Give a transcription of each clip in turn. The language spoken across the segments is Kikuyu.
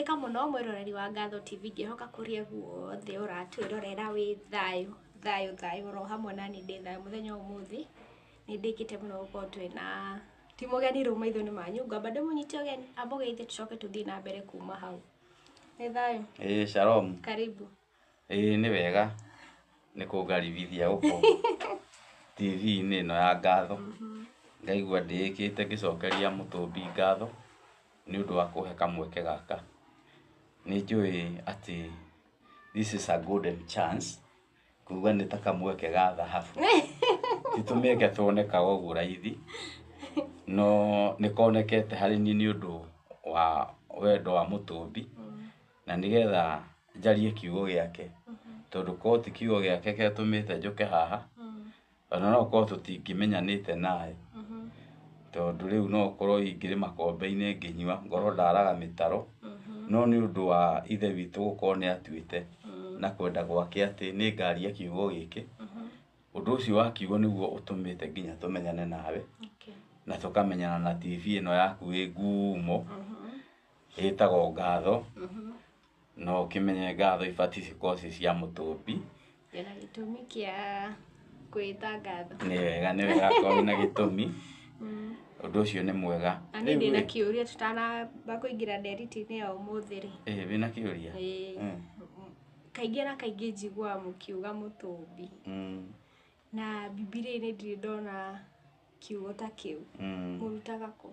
Ndĩka mũno mwĩroreri wa Ngatho TV, ngĩhoka kũrĩa guothe ũratwĩrorera wĩ thayũ thayũ thayũ, oro hamwe nani ndĩ thayũ. Mũthenya wa ũmũthĩ nĩ ndĩkĩte mũno gũkorwo twĩna ti mũgeni rĩu maitho-inĩ manyu, ngwamba ndĩmũnyite ũgeni amũgeithie, tũcoke tũthiĩ na mbere kuma hau. Nĩ thayũ. Ĩĩ, shalom. Karibu. Ĩĩ, nĩ wega nĩ kũngaribithia gũkũ TV-inĩ ĩno ya Ngatho. Ngaigua ndĩĩkĩte ngĩcokeria Mũtũmbi ngatho nĩ ũndũ wa kũhe kamweke gaka. Nĩ njũĩ atĩ this is a golden chance, kuga nĩ ta kamweke ga thahabu. Ti tũmĩeke tuonekaga ũguo raithi, no nĩ konekete harĩ niĩ nĩ ũndũ wa wendo wa Mũtũmbi, na nĩgetha njarie kiugo gĩake, tondũ korwo ti kiugo gĩake gĩatũmĩte njũke haha, ona no ũkorwo tũtingĩmenyanĩte nawe, tondũ rĩu no ũkorwo ingĩrĩ makombe-inĩ ngĩnyua, ngorwo ndaraga mĩtaro, no nĩ ũndũ wa Ithe witũ gũkorwo nĩ atuĩte na kwenda gwake atĩ nĩ ngaria kiugo gĩkĩ, ũndũ ũcio wa kiugo nĩguo ũtũmĩte nginya tũmenyane nawe, na tũkamenyana na TV ĩno yaku ĩ ngumo, ĩtagwo Ngatho, no ũkĩmenye ngatho ibatiĩ cikorwo ciĩ cia Mũtũmbi. Ndĩna gĩtũmi kĩa kwĩta Ngatho. Nĩ wega, nĩ wega akorwo wĩna gĩtũmi, ũndũ ũcio nĩ mwega. Na niĩ ndĩna kĩũria tũtanamba kũingĩra ndereti-inĩ ya ũmũthĩ rĩ. Ĩĩ, wĩna kĩũria? Ĩĩ. Kaingĩ na kaingĩ njiguaga mũkiuga Mũtũmbi. Na Bibilia-inĩ ndirĩ ndona kiugo ta kĩu. Mũrutaga kũ?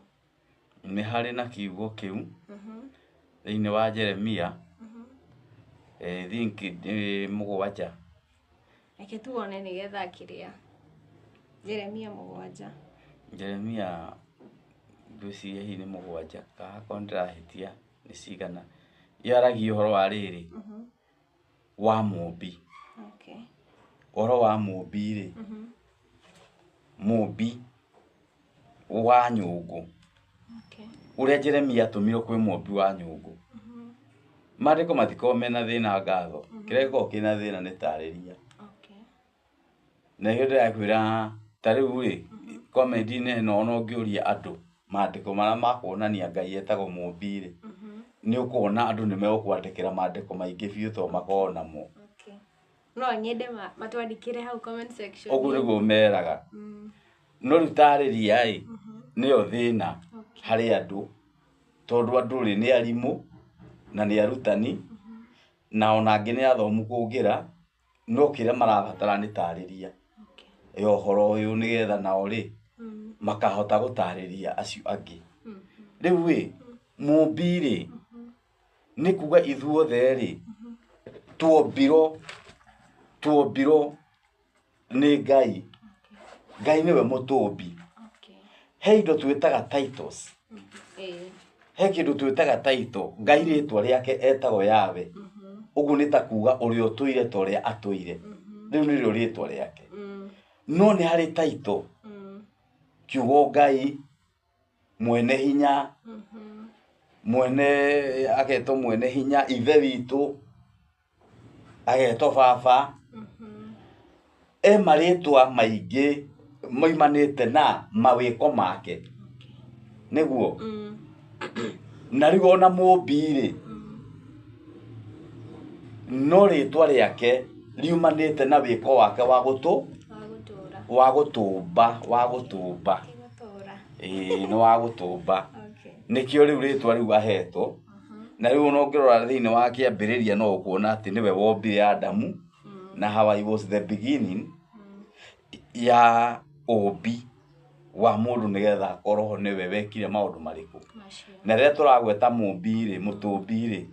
Nĩ harĩ na kiugo kĩu thĩinĩ wa Jeremia, I think nĩ 7. Reke tuone nĩgetha kĩrĩa. Jeremia 7. Jeremia ngwĩciria hihi nĩ 7, kana akorwo nĩndĩrahĩtia nĩ cigana. Yaragia ũhoro wa rĩrĩ, wa mũmbi. Ũhoro wa mũmbi rĩ, mũmbi wa nyũngũ. Ũrĩa Jeremia atũmirwo kwĩ mũmbi wa nyũngũ. Maandĩko matikoragwo mena thĩna, Ngatho. Kĩrĩa gĩkoragwo kĩna thĩna nĩ tarĩria. Na nĩkĩo ndĩrakwĩra ta rĩu rĩ, comment-inĩ ĩno ona ũngĩũria andũ maandĩko marĩa makuonania Ngai etagwo mũmbi rĩ, nĩ ũkuona andũ nĩ megũkwandĩkĩra maandĩko maingĩ biũ tondũ makoragwo namo. No nyende matwandĩkĩre hau comment section. Ũguo nĩguo meraga. No rĩu tarĩria ĩ, nĩyo thĩna harĩ andũ, tondũ andũ rĩ nĩ arimũ na nĩ arutani, na ona angĩ nĩ athomu kũngĩra, no kĩrĩa marabatara nĩ tarĩria ya ũhoro ũyũ, nĩgetha nao rĩ makahota gũtarĩria acio angĩ. Rĩu ĩ, mũmbi rĩ, nĩ kuga ithuothe rĩ tuombirwo nĩ Ngai. Ngai nĩwe mũtũmbi. He indo twĩtaga titles. He kĩndũ twĩtaga title. Ngai rĩtwa rĩake etagwo Yahweh. Ũguo nĩ ta kuga ũrĩa ũtũire ta ũrĩa atũire. Rĩu nĩrĩo rĩtwa rĩake. No nĩ harĩ title. Kiugo Ngai, mwene hinya, mwene agetwo mwene hinya, Ithe witũ, agetwo baba. E marĩtwa maingĩ moimanĩte na mawĩko make. Nĩguo? Na rĩu ona mũmbi rĩ, no rĩtwa rĩake riumanĩte na wĩko wake wa gũtũ wa gũtũmba, wa gũtũmba. Ĩĩ, nĩ wa gũtũmba. Nĩkĩo rĩu rĩtwa rĩu ahetwo. Na rĩu ona ũngĩrora thĩinĩ wa kĩambĩrĩria no ũkuona atĩ nĩwe wombire Adamu na Hawa. He was the beginning ya ũmbi wa mũndũ, nĩgetha akorwo nĩwe wekire maũndũ marĩkũ. Na rĩrĩa tũragweta mũmbi rĩ, mũtũmbi rĩ,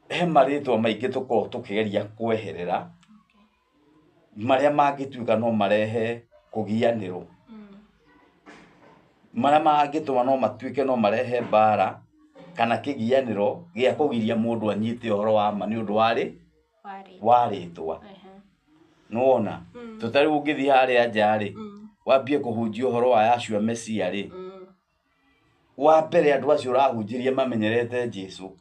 he marĩtwa maingĩ tũkoragwo tũkĩgeria kweherera marĩa mangĩtuĩka no marehe kũgianĩrwo, marĩa mangĩtũma no matuĩke no marehe mbara kana kĩgianĩro gĩa kũgiria mũndũ anyite ũhoro wa ma nĩ ũndũ wa rĩtwa. Nĩwona? To ta rĩu ũngĩthiĩ harĩa nja rĩ, wambie kũhunjia ũhoro wa Yahshua Mesia rĩ, wa mbere andũ acio ũrahunjĩria mamenyerete Jesu.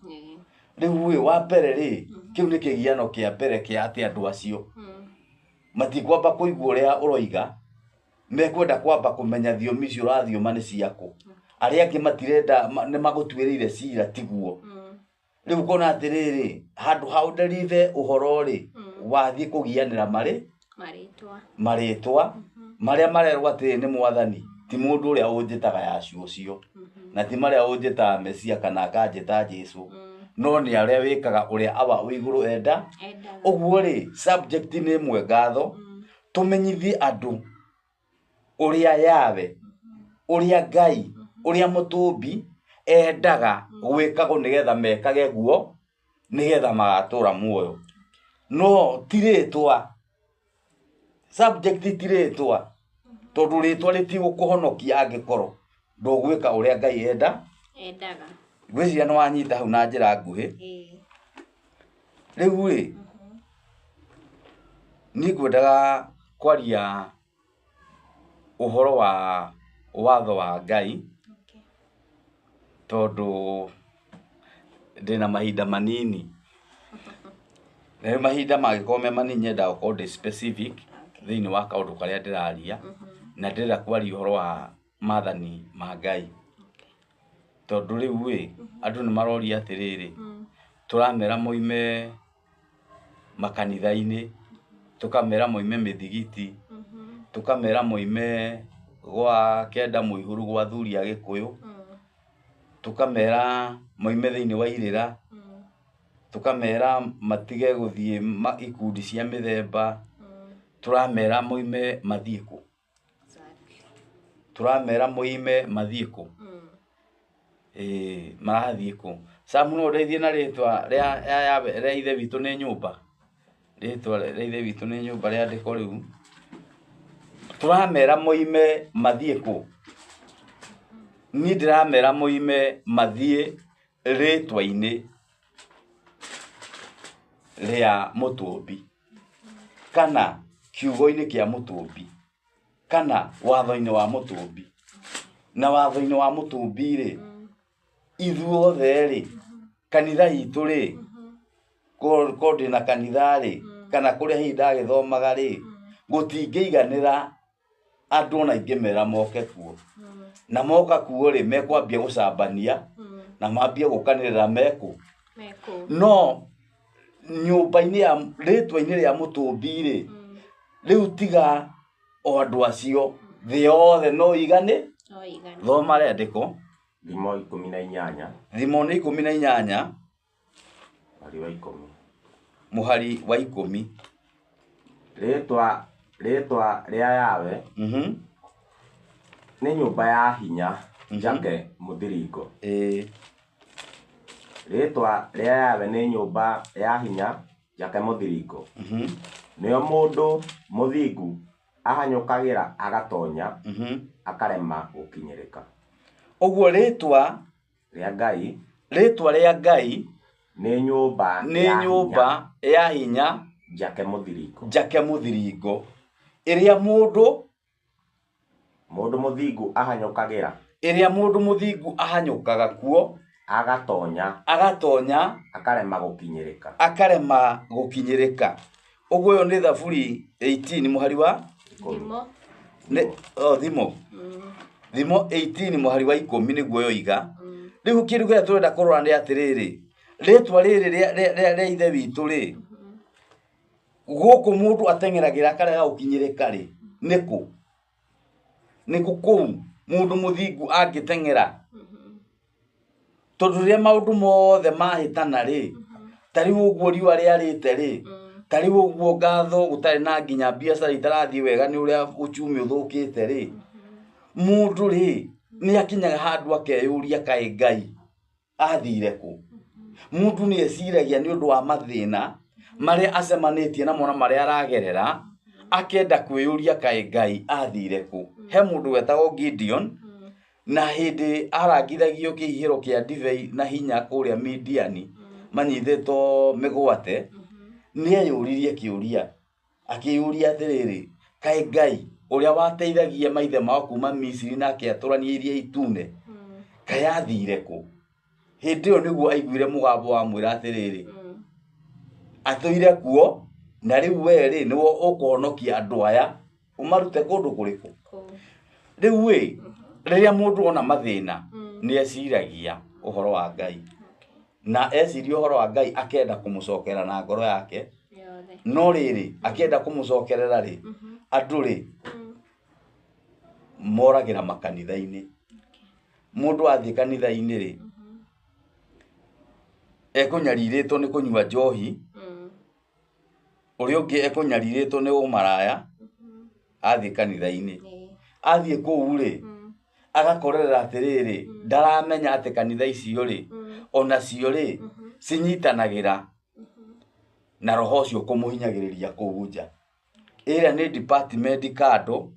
Rĩu ĩ, wa mbere rĩ, kĩu nĩ kĩgiano kĩa mbere kĩa atĩ andũ acio matikwamba kũigua ũrĩa ũroiga, mekwenda kwamba kũmenya thiomi icio ũrathioma nĩ ciakũ. Arĩa angĩ matirenda, nĩ magũtuĩrĩire cira tiguo. Rĩu ũkona atĩrĩrĩ, handũ ha ũnderive ũhoro rĩ, wathiĩ kũgianĩra marĩ Marĩtwa. Marĩtwa marĩa marerwo atĩrĩ nĩ mwathani, ti mũndũ ũrĩa ũnjĩtaga Yacu ũcio, na ti marĩa ũnjĩtaga Mesia kana akanjĩta Jesu, no nĩ arĩa wĩkaga ũrĩa Awa wĩ igũrũ enda. Endaga. Ũguo rĩ, subject nĩ ĩmwe, ngatho, tũmenyithie andũ ũrĩa Yawe, ũrĩa Ngai, ũrĩa mũtũmbi endaga gwĩkagwo nĩgetha mekage guo, nĩgetha magatũra muoyo. No ti rĩtwa, subject ti rĩtwa, tondũ rĩtwa rĩtigũkũhonokia angĩkorwo ndũgwĩka ũrĩa Ngai enda. Endaga. Ngwĩciria nĩ wanyita hau na njĩra nguhĩ. Ĩĩ. Rĩu rĩ, niĩ ngwendaga kwaria ũhoro wa watho wa Ngai, tondũ ndĩna mahinda manini, na rĩu mahinda mangĩkorwo me manini nyendaga gũkorwo ndĩ specific thĩinĩ wa kaũndũ karĩa ndĩraria, na ndĩrenda kwaria ũhoro wa maathani ma Ngai, tondũ rĩu rĩ, andũ nĩ maroria atĩrĩrĩ, tũramera moime makanitha-inĩ, tũkamera moime mĩthigiti, tũkamera moime gwa kenda mũihũru gwa athuri a Gĩkũyũ, tũkamera moime thĩinĩ wa irĩra, tũkamera matige gũthiĩ ikundi cia mĩthemba, tũramera moime mathiĩ kũ? Tũramera moime mathiĩ kũ? Ĩĩ, marathiĩ kũ? Sam, no ũndeithie na rĩtwa rĩa Ithe witũ nĩ nyũmba, rĩtwa rĩa Ithe witũ nĩ nyũmba rĩandĩko rĩu. Tũramera moime mathiĩ kũ? Niĩ ndĩramera moime mathiĩ rĩtwa-inĩ rĩa mũtũmbi, kana kiugo-inĩ kĩa mũtũmbi, kana watho-inĩ wa mũtũmbi. Na watho-inĩ wa mũtũmbi rĩ, ithuothe rĩ, kanitha itũ rĩ, korwo ndĩna kanitha rĩ, kana kũrĩa hihi ndagĩthomaga rĩ, gũtingĩiganĩra andũ ona ingĩmera moke kuo. Na moka kuo rĩ, mekwambia gũcambania na mambie gũkanĩrĩra mekũ. Mekũ. No nyũmba-inĩ ya rĩtwa-inĩ rĩa mũtũmbi rĩ, rĩu tiga o andũ acio, thĩ yothe no igane. No igane. Thoma rĩandĩko. Thimo 18. Thimo nĩ 18. Mũhari wa 10. Mũhari wa 10. Rĩtwa rĩa Yawe nĩ nyũmba ya hinya njake mũthiringo. Rĩtwa rĩa Yawe nĩ nyũmba ya hinya njake mũthiringo. Nĩo mũndũ mũthingu ahanyũkagĩra agatonya, akarema gũkinyĩrĩka. Ũguo rĩtwa rĩa Ngai, rĩtwa rĩa Ngai nĩ nyũmba nĩ ya nyũmba hinya ya hinya njake mũthiringo. Njake mũthiringo, ĩrĩa mũndũ mũthingu ahanyũkagĩra, ĩrĩa mũndũ mũthingu ahanyũkaga kuo, agatonya, agatonya, akarema gũkinyĩrĩka, akarema gũkinyĩrĩka. Ũguo ũyũ nĩ Thaburi 18 mũhari wa Thimo. Nĩ, oh, thimo. Thimo 18 mũhari wa 10 nĩguo yoiga. Rĩu kĩndũ kĩrĩa tũrenda kũrora nĩ atĩrĩrĩ, rĩtwa rĩrĩ rĩa Ithe witũ rĩ, gũkũ mũndũ ateng'eragĩra akarega gũkinyĩrĩka rĩ, nĩ kũ? Nĩ kũ kũu mũndũ mũthingu angĩteng'era? Tondũ rĩrĩa maũndũ mothe mahĩtana rĩ, ta rĩu ũguo riũa rĩarĩte rĩ, ta rĩu ũguo ngatho gũtarĩ na nginya biacara itarathiĩ wega nĩ ũrĩa uchumi ũthũkĩte rĩ, mũndũ rĩ nĩ akinyaga handũ akeyũria kaĩ Ngai athire kũ? Mũndũ nĩ eciragia nĩ ũndũ wa mathĩna marĩa acemanĩtie namo na marĩa aragerera, akenda kwĩyũria kaĩ Ngai athire kũ? He mũndũ wetagwo Gideon, na hĩndĩ arangithagio kĩhihĩro kĩa ndibei na hinya kũrĩa Midiani, manyitĩtwo mĩgwate, nĩ eyũririe kĩũria, akĩyũria atĩrĩrĩ, kaĩ Ngai ũrĩa wateithagia maithe mao kuma Misiri na akĩatũrania Iria Itune, kaĩ athire kũ? Hĩndĩ ĩyo nĩguo aiguire mũgambo wamwĩra atĩrĩrĩ, atũire kuo, na rĩu we rĩ nĩwe ũkũhonokia andũ aya ũmarute kũndũ kũrĩkũ? Rĩu ĩ, rĩrĩa mũndũ ona mathĩna nĩ eciragia ũhoro wa Ngai. Na eciria ũhoro wa Ngai akenda kũmũcokera na ngoro yake. Yothe. No rĩrĩ, akĩenda kũmũcokerera rĩ, andũ rĩ, moragĩra makanitha-inĩ. Mũndũ athiĩ kanitha-inĩ rĩ, ekũnyarirĩtwo nĩ kũnyua njohi, ũrĩa ũngĩ ekũnyarirĩtwo nĩ ũmaraya, athiĩ kanitha-inĩ. Athiĩ kũu rĩ, agakorerera atĩrĩrĩ, ndaramenya atĩ kanitha icio rĩ, onacio rĩ, cinyitanagĩra na roho ũcio kũmũhinyagĩrĩria kũu nja. Ĩrĩa nĩ department kando,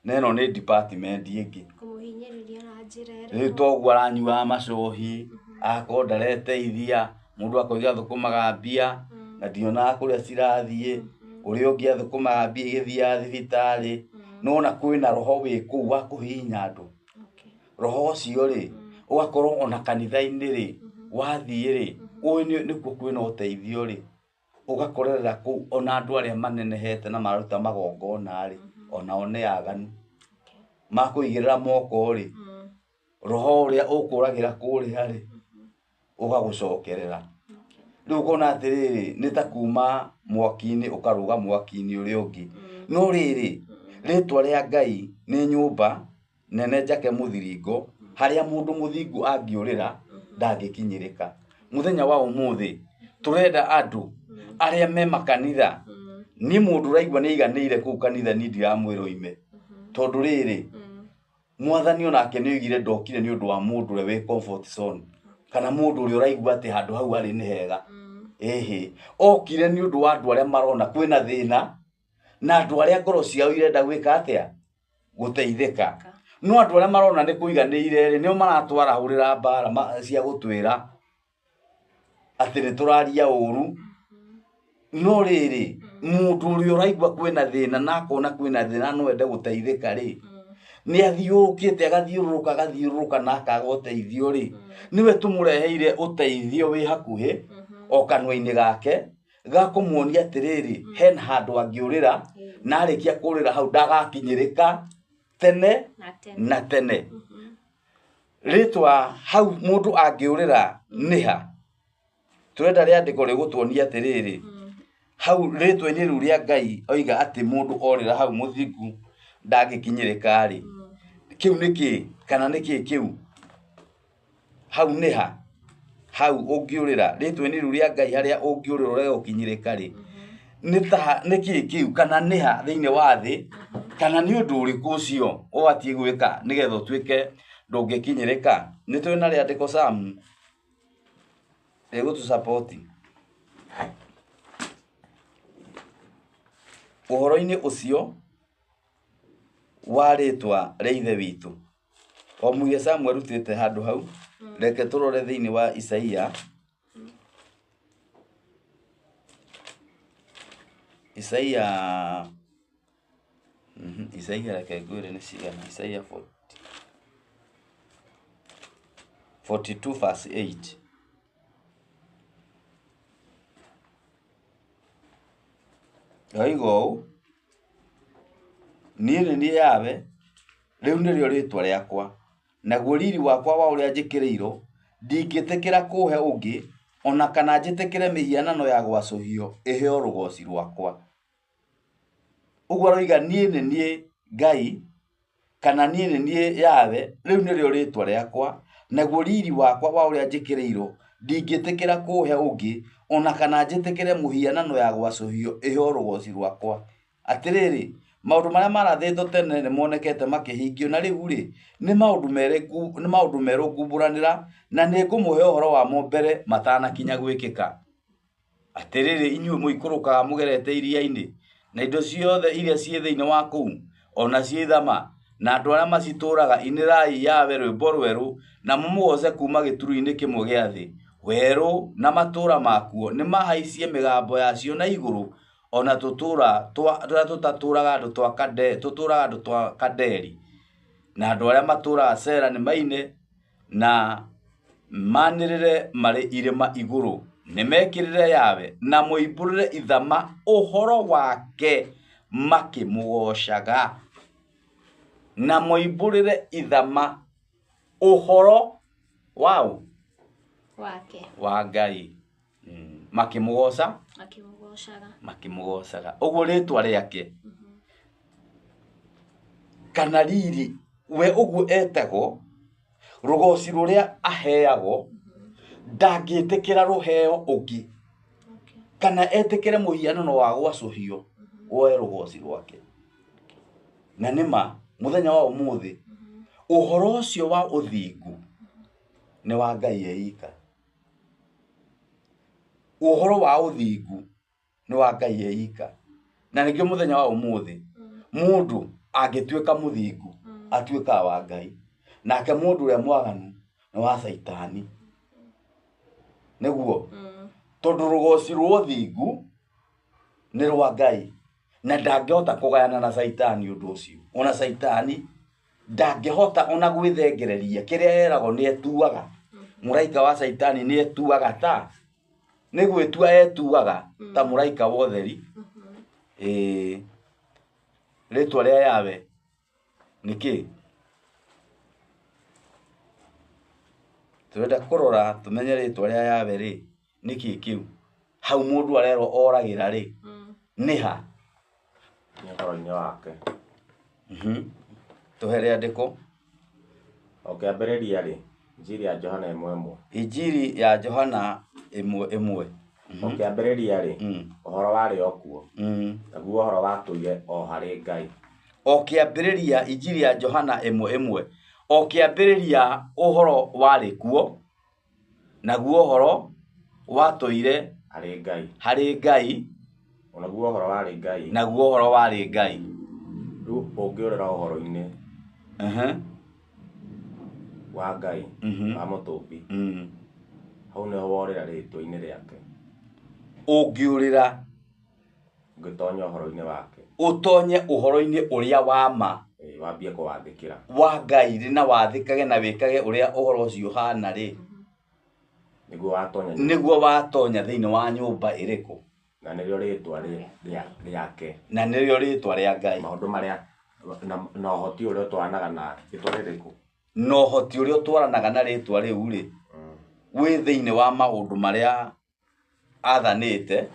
na ĩno nĩ department ĩngĩ. Kũmũhinyĩrĩria na njĩra Rĩu ĩrĩkũ? toguo aranyuaga macohi, agakorwo ndareteithia, mũndũ akoiga thũkũmaga mbia, na ndionaga kũrĩa cirathiĩ, ũrĩa ũngĩ athũkũmaga mbia igĩthiaga thibitarĩ. Nĩwona kwĩna roho wĩ kũu wa kũhihinya andũ. Roho ũcio rĩ, ũgakorwo ona kanitha-inĩ rĩ, wathiĩ rĩ, ũĩ nĩkuo kwĩna ũteithio rĩ, ũgakorerera kũu ona andũ arĩa manenehete na mararuta magongona rĩ, onao nĩ aganu. Makũigĩrĩra moko rĩ, roho ũrĩa ũkũragĩra kũrĩa rĩ, ũgagũcokerera. Rĩu ũkona atĩrĩrĩ, nĩ ta kuma mwaki-inĩ ũkarũga mwaki-inĩ ũrĩa ũngĩ. No rĩrĩ, rĩtwa rĩa Ngai nĩ nyũmba nene njake mũthiringo, harĩa mũndũ mũthingu angĩũrĩra ndangĩkinyĩrĩka. Mũthenya wa ũmũthĩ tũrenda andũ arĩa me makanitha. Niĩ mũndũ ũraigua nĩ aiganĩire kũu kanitha, niĩ ndiramwĩra oime. Tondũ rĩrĩ, mwathani onake nĩ oigire ndokire nĩ ũndũ wa mũndũ ũrĩa wĩ comfort zone, kana mũndũ ũrĩa ũraigua atĩ handũ hau arĩ nĩ hega. Ĩhĩ, okire nĩ ũndũ wa andũ arĩa marona kwĩna thĩna, na andũ arĩa ngoro ciao irenda gwĩka atĩa? Gũteithĩka. No andũ arĩa marona nĩ kũiganĩire rĩ, nĩo maratwarahũrĩra mbara cia gũtwĩra atĩ nĩ tũraria ũru. No rĩrĩ, mũndũ ũrĩa ũraigua kwĩna thĩna na akona kwĩna thĩna no ende gũteithĩka rĩ, nĩ athiũrũkĩte agathiũrũrũka agathiũrũrũka na akaga ũteithio rĩ, nĩwe tũmũreheire ũteithio wĩ hakuhĩ o kanua-inĩ gake, ga kũmuonia atĩrĩrĩ, hena handũ angĩũrĩra, na arĩkia kũũrĩra hau ndagakinyĩrĩka tene Na tene. na tene. Rĩtwa hau mũndũ angĩũrĩra nĩ ha? Tũrenda rĩandĩko rĩgũtuonia atĩrĩrĩ, hau rĩtwa-inĩ rĩu rĩa Ngai oiga atĩ mũndũ orĩra hau mũthingu ndangĩkinyĩrĩka rĩ, kĩu nĩ kĩĩ? Kana nĩ kĩĩ kĩu? Hau nĩ ha? Hau ũngĩũrĩra rĩtwa-inĩ rĩu rĩa Ngai harĩa ũngĩũrĩra ũrege gũkinyĩrĩka rĩ, nĩ ta nĩ kĩĩ kĩu kana nĩ ha thĩinĩ wa thĩ, kana nĩ ũndũ ũrĩkũ ũcio ũbatiĩ gwĩka nĩgetha ũtuĩke ndũngĩkinyĩrĩka? Nĩ tũrĩ na rĩandĩko Sam rĩgũtũ support ũhoro-inĩ ũcio wa rĩtwa rĩa Ithe witũ. O mũige Sam arutĩte handũ hau, reke tũrore thĩinĩ wa Isaia. Isaia, Isaia reke ngwĩre nĩ cigana, Isaia 40 42 verse 8. Oiga ũũ, niĩ nĩ niĩ Yahweh, rĩu nĩrĩo rĩtwa rĩakwa, naguo riri wakwa wa ũrĩa njĩkĩrĩirwo, ndingĩtĩkĩra kũũhe ũngĩ, ona kana njĩtĩkĩre mĩhianano ya gwacũhio ĩheo rũgoci rwakwa. Ũguo aroiga niĩ nĩ niĩ Ngai, kana niĩ nĩ niĩ Yahweh, rĩu nĩrĩo rĩtwa rĩakwa, naguo riri wakwa wa ũrĩa njĩkĩrĩirwo, ndingĩtĩkĩra kũũhe ũngĩ, ona kana njĩtĩkĩre mũhianano ya gwacũhio ĩheo rũgoci rwakwa. Atĩrĩrĩ, maũndũ marĩa marathĩtwo tene nĩ monekete makĩhingio, na rĩu rĩ, nĩ maũndũ merũ ngumbũranĩra, na nĩ ngũmũhe ũhoro wamo mbere matanakinya gwĩkĩka. Atĩrĩrĩ, inyuĩ mũikũrũkaga mũgerete iria-inĩ, na indo ciothe iria ciĩ thĩinĩ wa kũu, o nacio ithama, na andũ arĩa macitũũraga, inĩrai Yahweh rwĩmbo rwerũ, na mũmũgooce kuuma gĩturu-inĩ kĩmwe gĩa thĩ. Werũ na matũũra makuo nĩmahaicie mĩgambo yacio na igũrũ, ona tũtũũra tũrĩa tũtatũũraga andũ twa tũtũũraga andũ twa Kaderi. Na andũ arĩa matũũraga Sela nĩmaine, na manĩrĩre marĩ irĩma igũrũ. Nĩmekĩrĩre Yahweh na moimbũrĩre ithama ũhoro wake makĩmũgoocaga. Na moimbũrĩre ithama ũhoro waũ? Wake. Wa Ngai. Makĩmũgoca, Makĩmũgocaga. Makĩmũgocaga. Ũguo rĩtwa rĩake kana riri we ũguo etagwo, rũgoci rũrĩa aheagwo ndangĩtĩkĩra rũheo ũngĩ kana etĩkĩre mũhianano wa gwacũhio woe rũgoci rwake. Na nĩma mũthenya wa ũmũthĩ ũhoro ũcio wa ũthingu nĩ wa Ngai eika. Ũhoro wa ũthingu nĩ wa Ngai eika. Na nĩkĩo mũthenya wa ũmũthĩ mũndũ angĩtuĩka mũthingu atuĩkaga wa Ngai, nake mũndũ ũrĩa mwaganu nĩ wa Caitani. Nĩguo tondũ rũgoci rwa ũthingu nĩ rwa Ngai na ndangĩhota kũgayana na Caitani ũndũ ũcio. Ona Caitani ndangĩhota ona gwĩthengereria kĩrĩa eragwo nĩ etuaga. Mũraika wa Caitani nĩ etuaga ta nĩ gwĩtua etuaga ta mũraika wa ũtheri. Ĩĩ, rĩtwa rĩa Yawe nĩ kĩ? Tũrenda kũrora tũmenye rĩtwa rĩa Yawe rĩ nĩ kĩ kĩu hau mũndũ arerwo oragĩra rĩ nĩ ha? Nĩ ũhoro-inĩ wake. Tũhe rĩandĩko. O kĩambĩrĩria rĩ, Injiri ya Johana 1:1. Injiri ya Johana 1:1. O kĩambĩrĩria rĩ, ũhoro warĩ o kuo, naguo ũhoro watũire o harĩ Ngai. O kĩambĩrĩria, Injiri ya Johana 1:1. O kĩambĩrĩria ũhoro warĩ kuo, naguo ũhoro watũire harĩ Ngai. Harĩ Ngai. Naguo ũhoro warĩ Ngai. Naguo ũhoro warĩ Ngai. Rĩu ũngĩũrĩra ũhoro-inĩ wa Ngai, wa mũtũmbi, hau nĩho worĩra rĩtwa-inĩ rĩake. Ũngĩũrĩra, ũngĩtonya ũhoro-inĩ wake, ũtonye ũhoro-inĩ ũrĩa wa ma, ĩĩ, wambie kũwathĩkĩra wa Ngai rĩ, na wathĩkage na wĩkage ũrĩa ũhoro ũcio ũhana rĩ, nĩguo watonya, nĩguo watonya thĩinĩ wa nyũmba ĩrĩkũ, na nĩrĩo rĩtwa rĩake, na nĩrĩo rĩtwa rĩa Ngai, maũndũ marĩa na ũhoti ũrĩa ũtwaranaga na rĩtwa rĩrĩkũ, na ũhoti ũrĩa ũtwaranaga na rĩtwa rĩu rĩ, wĩ thĩinĩ wa maũndũ marĩa athanĩte.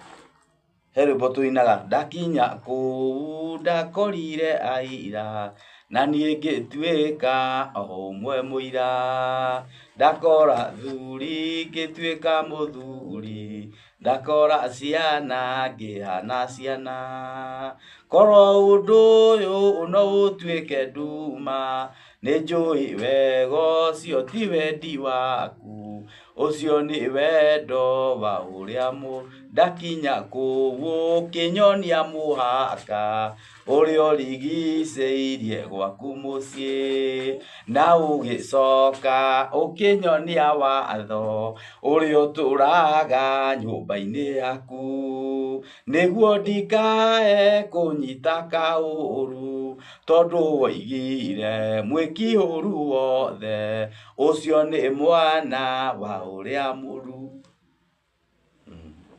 He rwĩmbo tũinaga, ndakinya kũu ndakorire aira, na niĩ ngĩtuĩka o ũmwe mũira, ndakora thuri ngĩtuĩka mũthuri, ndakora ciana ngĩhana ciana, korwo ũndũ ũyũ no ũtuĩke nduma, nĩ njũĩ wega ũcio ti wendi waku, ũcio nĩ wendo wa ũrĩa mũ, ndakinya kũu ũkĩnyonia mũhaka ũrĩa ũrigicĩirie gwaku mũciĩ, na ũgĩcoka ũkĩnyonia watho ũrĩa ũtũraga nyũmba-inĩ yaku, nĩguo ndikae kũnyita kaũru, tondũ woigire mwĩki ũru wothe ũcio nĩ mwana wa ũrĩa mũru.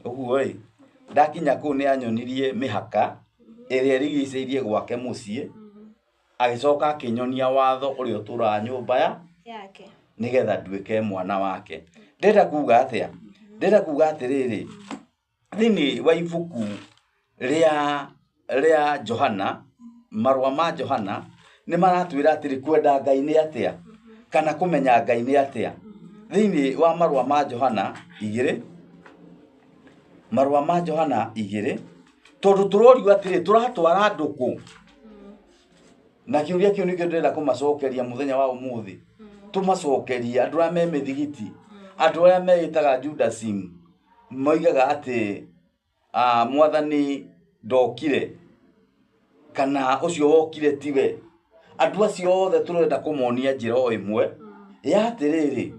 Ũguo ĩ, ndakinya kũu nĩ anyonirie mĩhaka ĩrĩa ĩrigicĩirie gwake mũciĩ, agĩcoka akĩnyonia watho ũrĩa ũtũraga nyũmba ya yake, nĩgetha nduĩke mwana wake. Ndĩrenda kuga atĩa? Ndĩrenda kuga atĩrĩrĩ, thĩinĩ wa ibuku rĩa Johana, marũa ma Johana nĩ maratwĩra atĩrĩ, kwenda Ngai nĩ atĩa, kana kũmenya Ngai nĩ atĩa. Thĩinĩ wa marũa ma Johana 2, marũa ma Johana 2, tondũ tũrorio atĩrĩ, tũratwara andũ kũ? Na kĩũria kĩu nĩkĩo ndĩrenda kũmacokeria mũthenya wa ũmũthĩ. Tũmacokerie andũ arĩa me mĩthigiti, andũ arĩa meĩtaga Judasim, moigaga atĩ mwathani ndokire, kana ũcio wokire tiwe. Andũ acio othe tũrenda kũmonia njĩra o ĩmwe ya atĩrĩrĩ,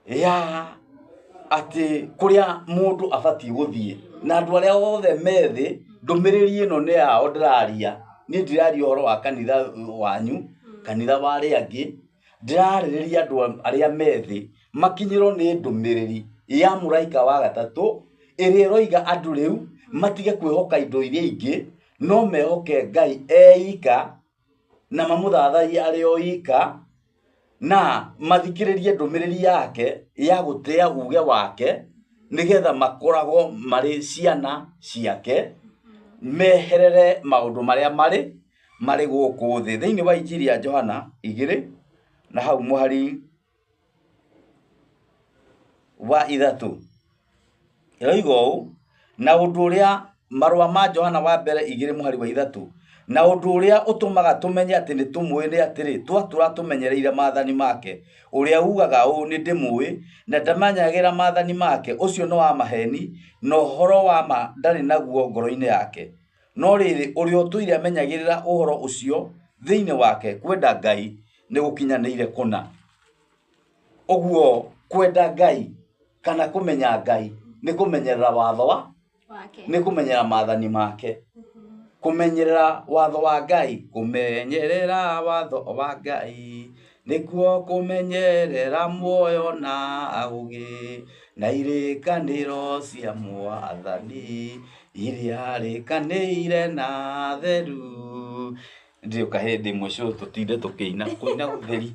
ya atĩ kũrĩa mũndũ abatiĩ gũthiĩ, na andũ arĩa othe me thĩ, ndũmĩrĩri ĩno nĩ yao ndĩraria. Niĩ ndiraria ũhoro wa kanitha wanyu, kanitha wa arĩa angĩ, ndĩrarĩrĩria andũ arĩa me thĩ makinyĩrwo nĩ ndũmĩrĩri ya mũraika wa gatatũ ĩrĩa ĩroiga andũ rĩu matige kwĩhoka indo iria ingĩ, no mehoke Ngai eika na mamũthathaiye arĩ o ika, Na mathikĩrĩrie ndũmĩrĩri yake ya gũtĩa uge wake nĩgetha makoragwo marĩ ciana ciake meherere maũndũ marĩa marĩ gũkũ thĩ. Thĩinĩ wa Injiri ya Johana 2 na hau mũhari wa 3 ĩroiga ũũ, na ũndũ ũrĩa marũa ma Johana wa mbere 2 mũhari wa 3, na ũndũ ũrĩa ũtũmaga tũmenye atĩ nĩ tũmũĩ nĩ atĩrĩ, twatũra tũmenyereire maathani make. Ũrĩa ugaga ũũ, nĩ ndĩmũĩ na ndamenyagĩra maathani make, ũcio nĩ wa maheni, na ũhoro wa ma ndarĩ naguo ngoro-inĩ yake. No rĩrĩ, ũrĩa ũtũire amenyagĩrĩra ũhoro ũcio thĩinĩ wake, kwenda Ngai nĩ gũkinyanĩire kũna. Ũguo kwenda Ngai kana kũmenya Ngai nĩ kũmenyerera watho wa wake, nĩ kũmenyerera maathani make. Kũmenyerera watho wa Ngai, kũmenyerera watho wa Ngai nĩkuo kũmenyerera muoyo na ũũgĩ, na irĩkanĩro cia mwathani iria rĩkanĩire na theru. Ndiũka hĩndĩ ĩmwe cũcũ tũtinde tũkĩina kũina gũtheri.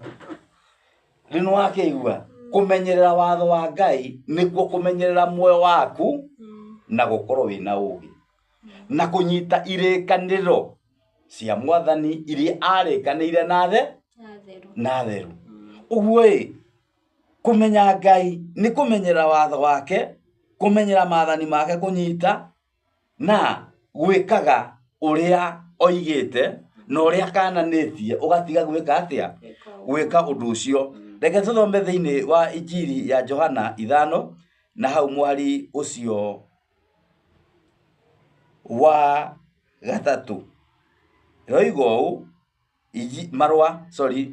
Rĩu nĩwakĩigua kũmenyerera watho wa Ngai nĩkuo kũmenyerera muoyo waku na gũkorwo wĩna ũũgĩ na kũnyita irĩkanĩro cia mwathani iria arĩkanĩire na na theru. Ũguo ĩ, kũmenya Ngai nĩ kũmenyerera watho wake, kũmenyera maathani make, kũnyita na gwĩkaga ũrĩa oigĩte na ũrĩa kananĩtie, ũgatiga gwĩka atĩa? Gwĩka ũndũ ũcio. Reke tũthome thĩinĩ wa Injiri ya Johana 5 na hau mũhari ũcio wa 3. Ĩroiga ũũ, marũa, sorry,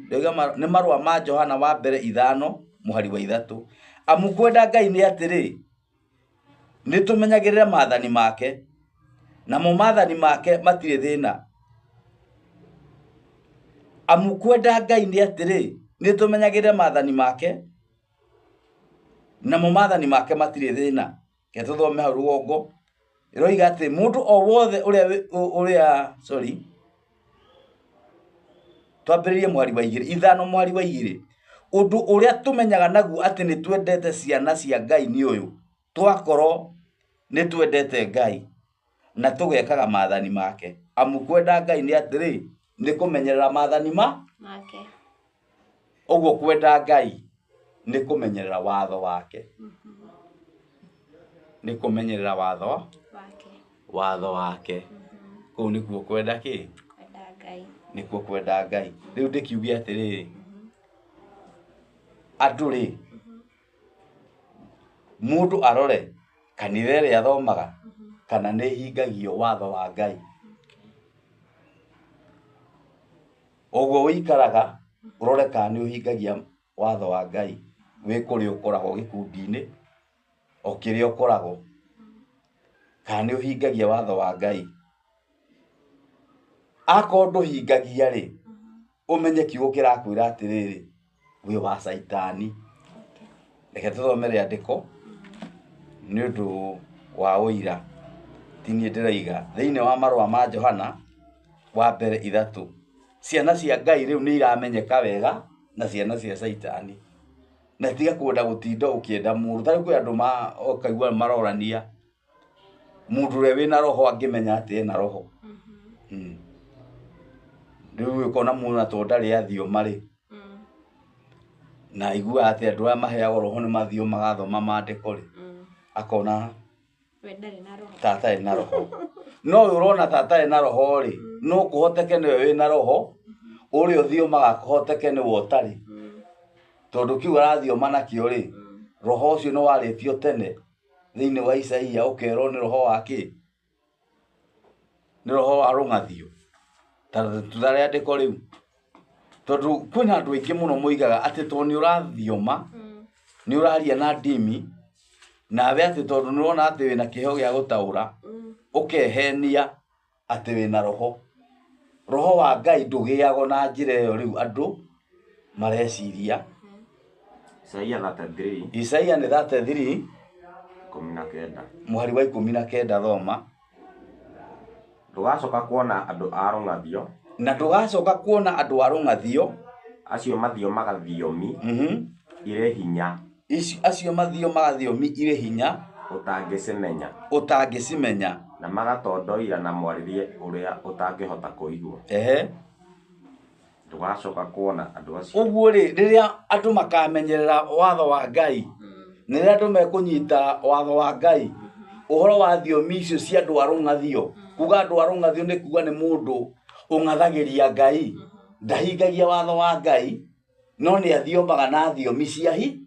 nĩ marũa ma Johana wa mbere 5 mũhari wa 3. Amu kwenda Ngai nĩ atĩrĩ, nĩ tũmenyagĩrĩre maathani make, namo maathani make matirĩ thĩna. Amu kwenda Ngai nĩ atĩrĩ, nĩ tũmenyagĩrĩre maathani make, namo maathani make matirĩ thĩna. Reke tũthome hau rũgongo. Ĩroiga atĩ mũndũ o wothe ũrĩa sorry, twambĩrĩrie mũhari wa 2, 5 mũhari wa 2. Ũndũ ũrĩa tũmenyaga naguo atĩ nĩ twendete ciana cia Ngai nĩ ũyũ, twakorwo nĩ twendete Ngai na tũgekaga maathani make. Amu kwenda Ngai nĩ atĩrĩ, nĩ kũmenyerera maathani make. Ũguo kwenda Ngai nĩ kũmenyerera watho wake. Nĩ kũmenyerera watho wake. Watho wake. Kũu nĩkuo kwenda kĩ? Kwenda Ngai. Nĩkuo kwenda Ngai. Rĩu ndĩkiuge atĩrĩrĩ, andũ rĩ, mũndũ arore kanitha ĩrĩa athomaga kana nĩ ĩhingagio watho wa Ngai. Ũguo ũikaraga ũrore kana nĩ ũhingagia watho wa Ngai wĩ kũrĩa ũkoragwo gĩkundi-inĩ, o kĩrĩa ũkoragwo, kana nĩ ũhingagia watho wa Ngai. Akorwo ndũhingagia rĩ, ũmenye kiugo kĩrakwĩra atĩrĩrĩ, wĩ wa Caitani. Reke tũthome rĩandĩko nĩ ũndũ wa ũira, ti niĩ ndĩroiga. Thĩinĩ wa marũa ma Johana wa mbere 3, ciana cia Ngai rĩu nĩ iramenyeka wega na ciana cia Caitani. Na tiga kwenda gũtinda ũkĩenda mũndũ. Ta rĩu kwĩ andũ ũkaigua marorania mũndũ ũrĩa wĩna roho angĩmenya atĩ ena roho. Rĩu ũkona mũndũ na tondũ ndarĩ athioma rĩ, na aiguaga atĩ andũ aya maheagwo roho nĩ mathio magathoma maandĩko rĩ, akona We ndarĩ na roho. ta atarĩ na roho. No ũyũ ũrona ta atarĩ na roho rĩ, no kũhoteke nĩwe wĩna roho, ũrĩa ũthiomaga kũhoteke nĩwe ũtarĩ. Tondũ kĩu arathioma nakĩo rĩ, roho ũcio nĩ warĩtio tene thĩinĩ wa Isaia, ũkerwo nĩ roho wa kĩ? Nĩ roho wa rũng'athio. Ta rĩandĩko rĩu. Tondũ kwĩna andũ aingĩ mũno moigaga atĩ tondũ nĩ ũrathioma, nĩ ũraria na ndimi, nawe atĩ tondũ nĩ ũrona atĩ wĩna kĩheo gĩa gũtaũra, ũkehenia atĩ wĩna roho. Roho wa Ngai ndũgĩagwo na njĩra ĩyo rĩu andũ mareciria. Isaia 33. Isaia nĩ 33. 19. Mũhari wa 19 thoma. Ndũgacoka kuona andũ a rũng'athio. Na ndũgacoka kuona andũ a rũng'athio. Acio mathiomaga thiomi irĩ hinya. Acio mathiomaga thiomi irĩ hinya ũtangĩcimenya. Ũtangĩcimenya. Na magatondoira na mwarĩrie ũrĩa ũtangĩhota kũigua. Ehe. Ndũgacoka kuona andũ acio. Ũguo rĩ, rĩrĩa andũ makamenyerera watho wa Ngai, na rĩrĩa andũ mekũnyita watho wa Ngai, ũhoro wa thiomi icio cia andũ a rũng'athio, kuga andũ a rũng'athio nĩ kuga nĩ mũndũ ũng'athagĩria Ngai, ndahingagia watho wa Ngai, no nĩ athiomaga na thiomi cia hi,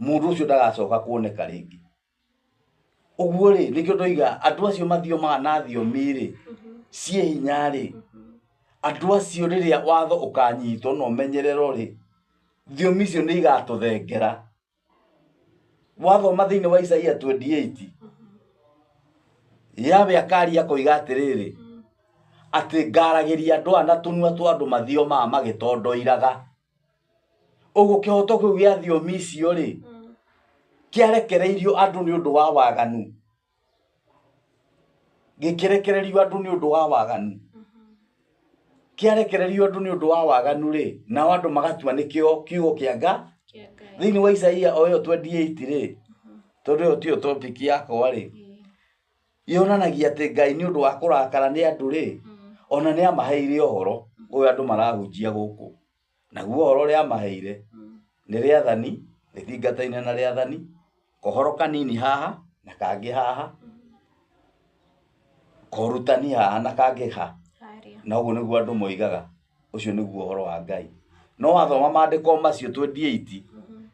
mũndũ ũcio ndagacoka kuoneka rĩngĩ. Ũguo rĩ, nĩkĩo ndoiga andũ acio mathiomaga na thiomi rĩ, ciĩ hinya rĩ, andũ acio rĩrĩa watho ũkanyitwo na ũmenyererwo rĩ, thiomi icio nĩ igatũthengera. Wathoma thĩinĩ wa Isaia 28, Yahweh akaria akoiga atĩrĩrĩ, atĩ ngaragĩria andũ aya na tũnua twa andũ mathiomaga magĩtondoiraga. Ũguo kĩhoto kĩu gĩa thiomi icio rĩ, kĩarekereirio andũ nĩ ũndũ wa waganu. Gĩkĩrekererio andũ nĩ ũndũ wa waganu. Kĩarekererio andũ nĩ ũndũ wa waganu rĩ, nao andũ magatua nĩkĩo kiugo kĩa Ngai. Thĩinĩ wa Isaia o ĩyo 28 rĩ, tondũ ĩyo tiyo topic yakwa rĩ, yonanagia atĩ Ngai nĩ ũndũ wa kũrakara nĩ andũ rĩ, ona nĩ amaheire ũhoro ũyũ andũ marahunjia gũkũ. Naguo ũhoro ũrĩa amaheire nĩ rĩathani, rĩthingataine na rĩathani, kohoro kanini haha na kangĩ haha, korutani haha na kangĩ ha. Na ũguo nĩguo andũ moigaga, ũcio nĩguo ũhoro wa Ngai. No wathoma maandĩko macio 28,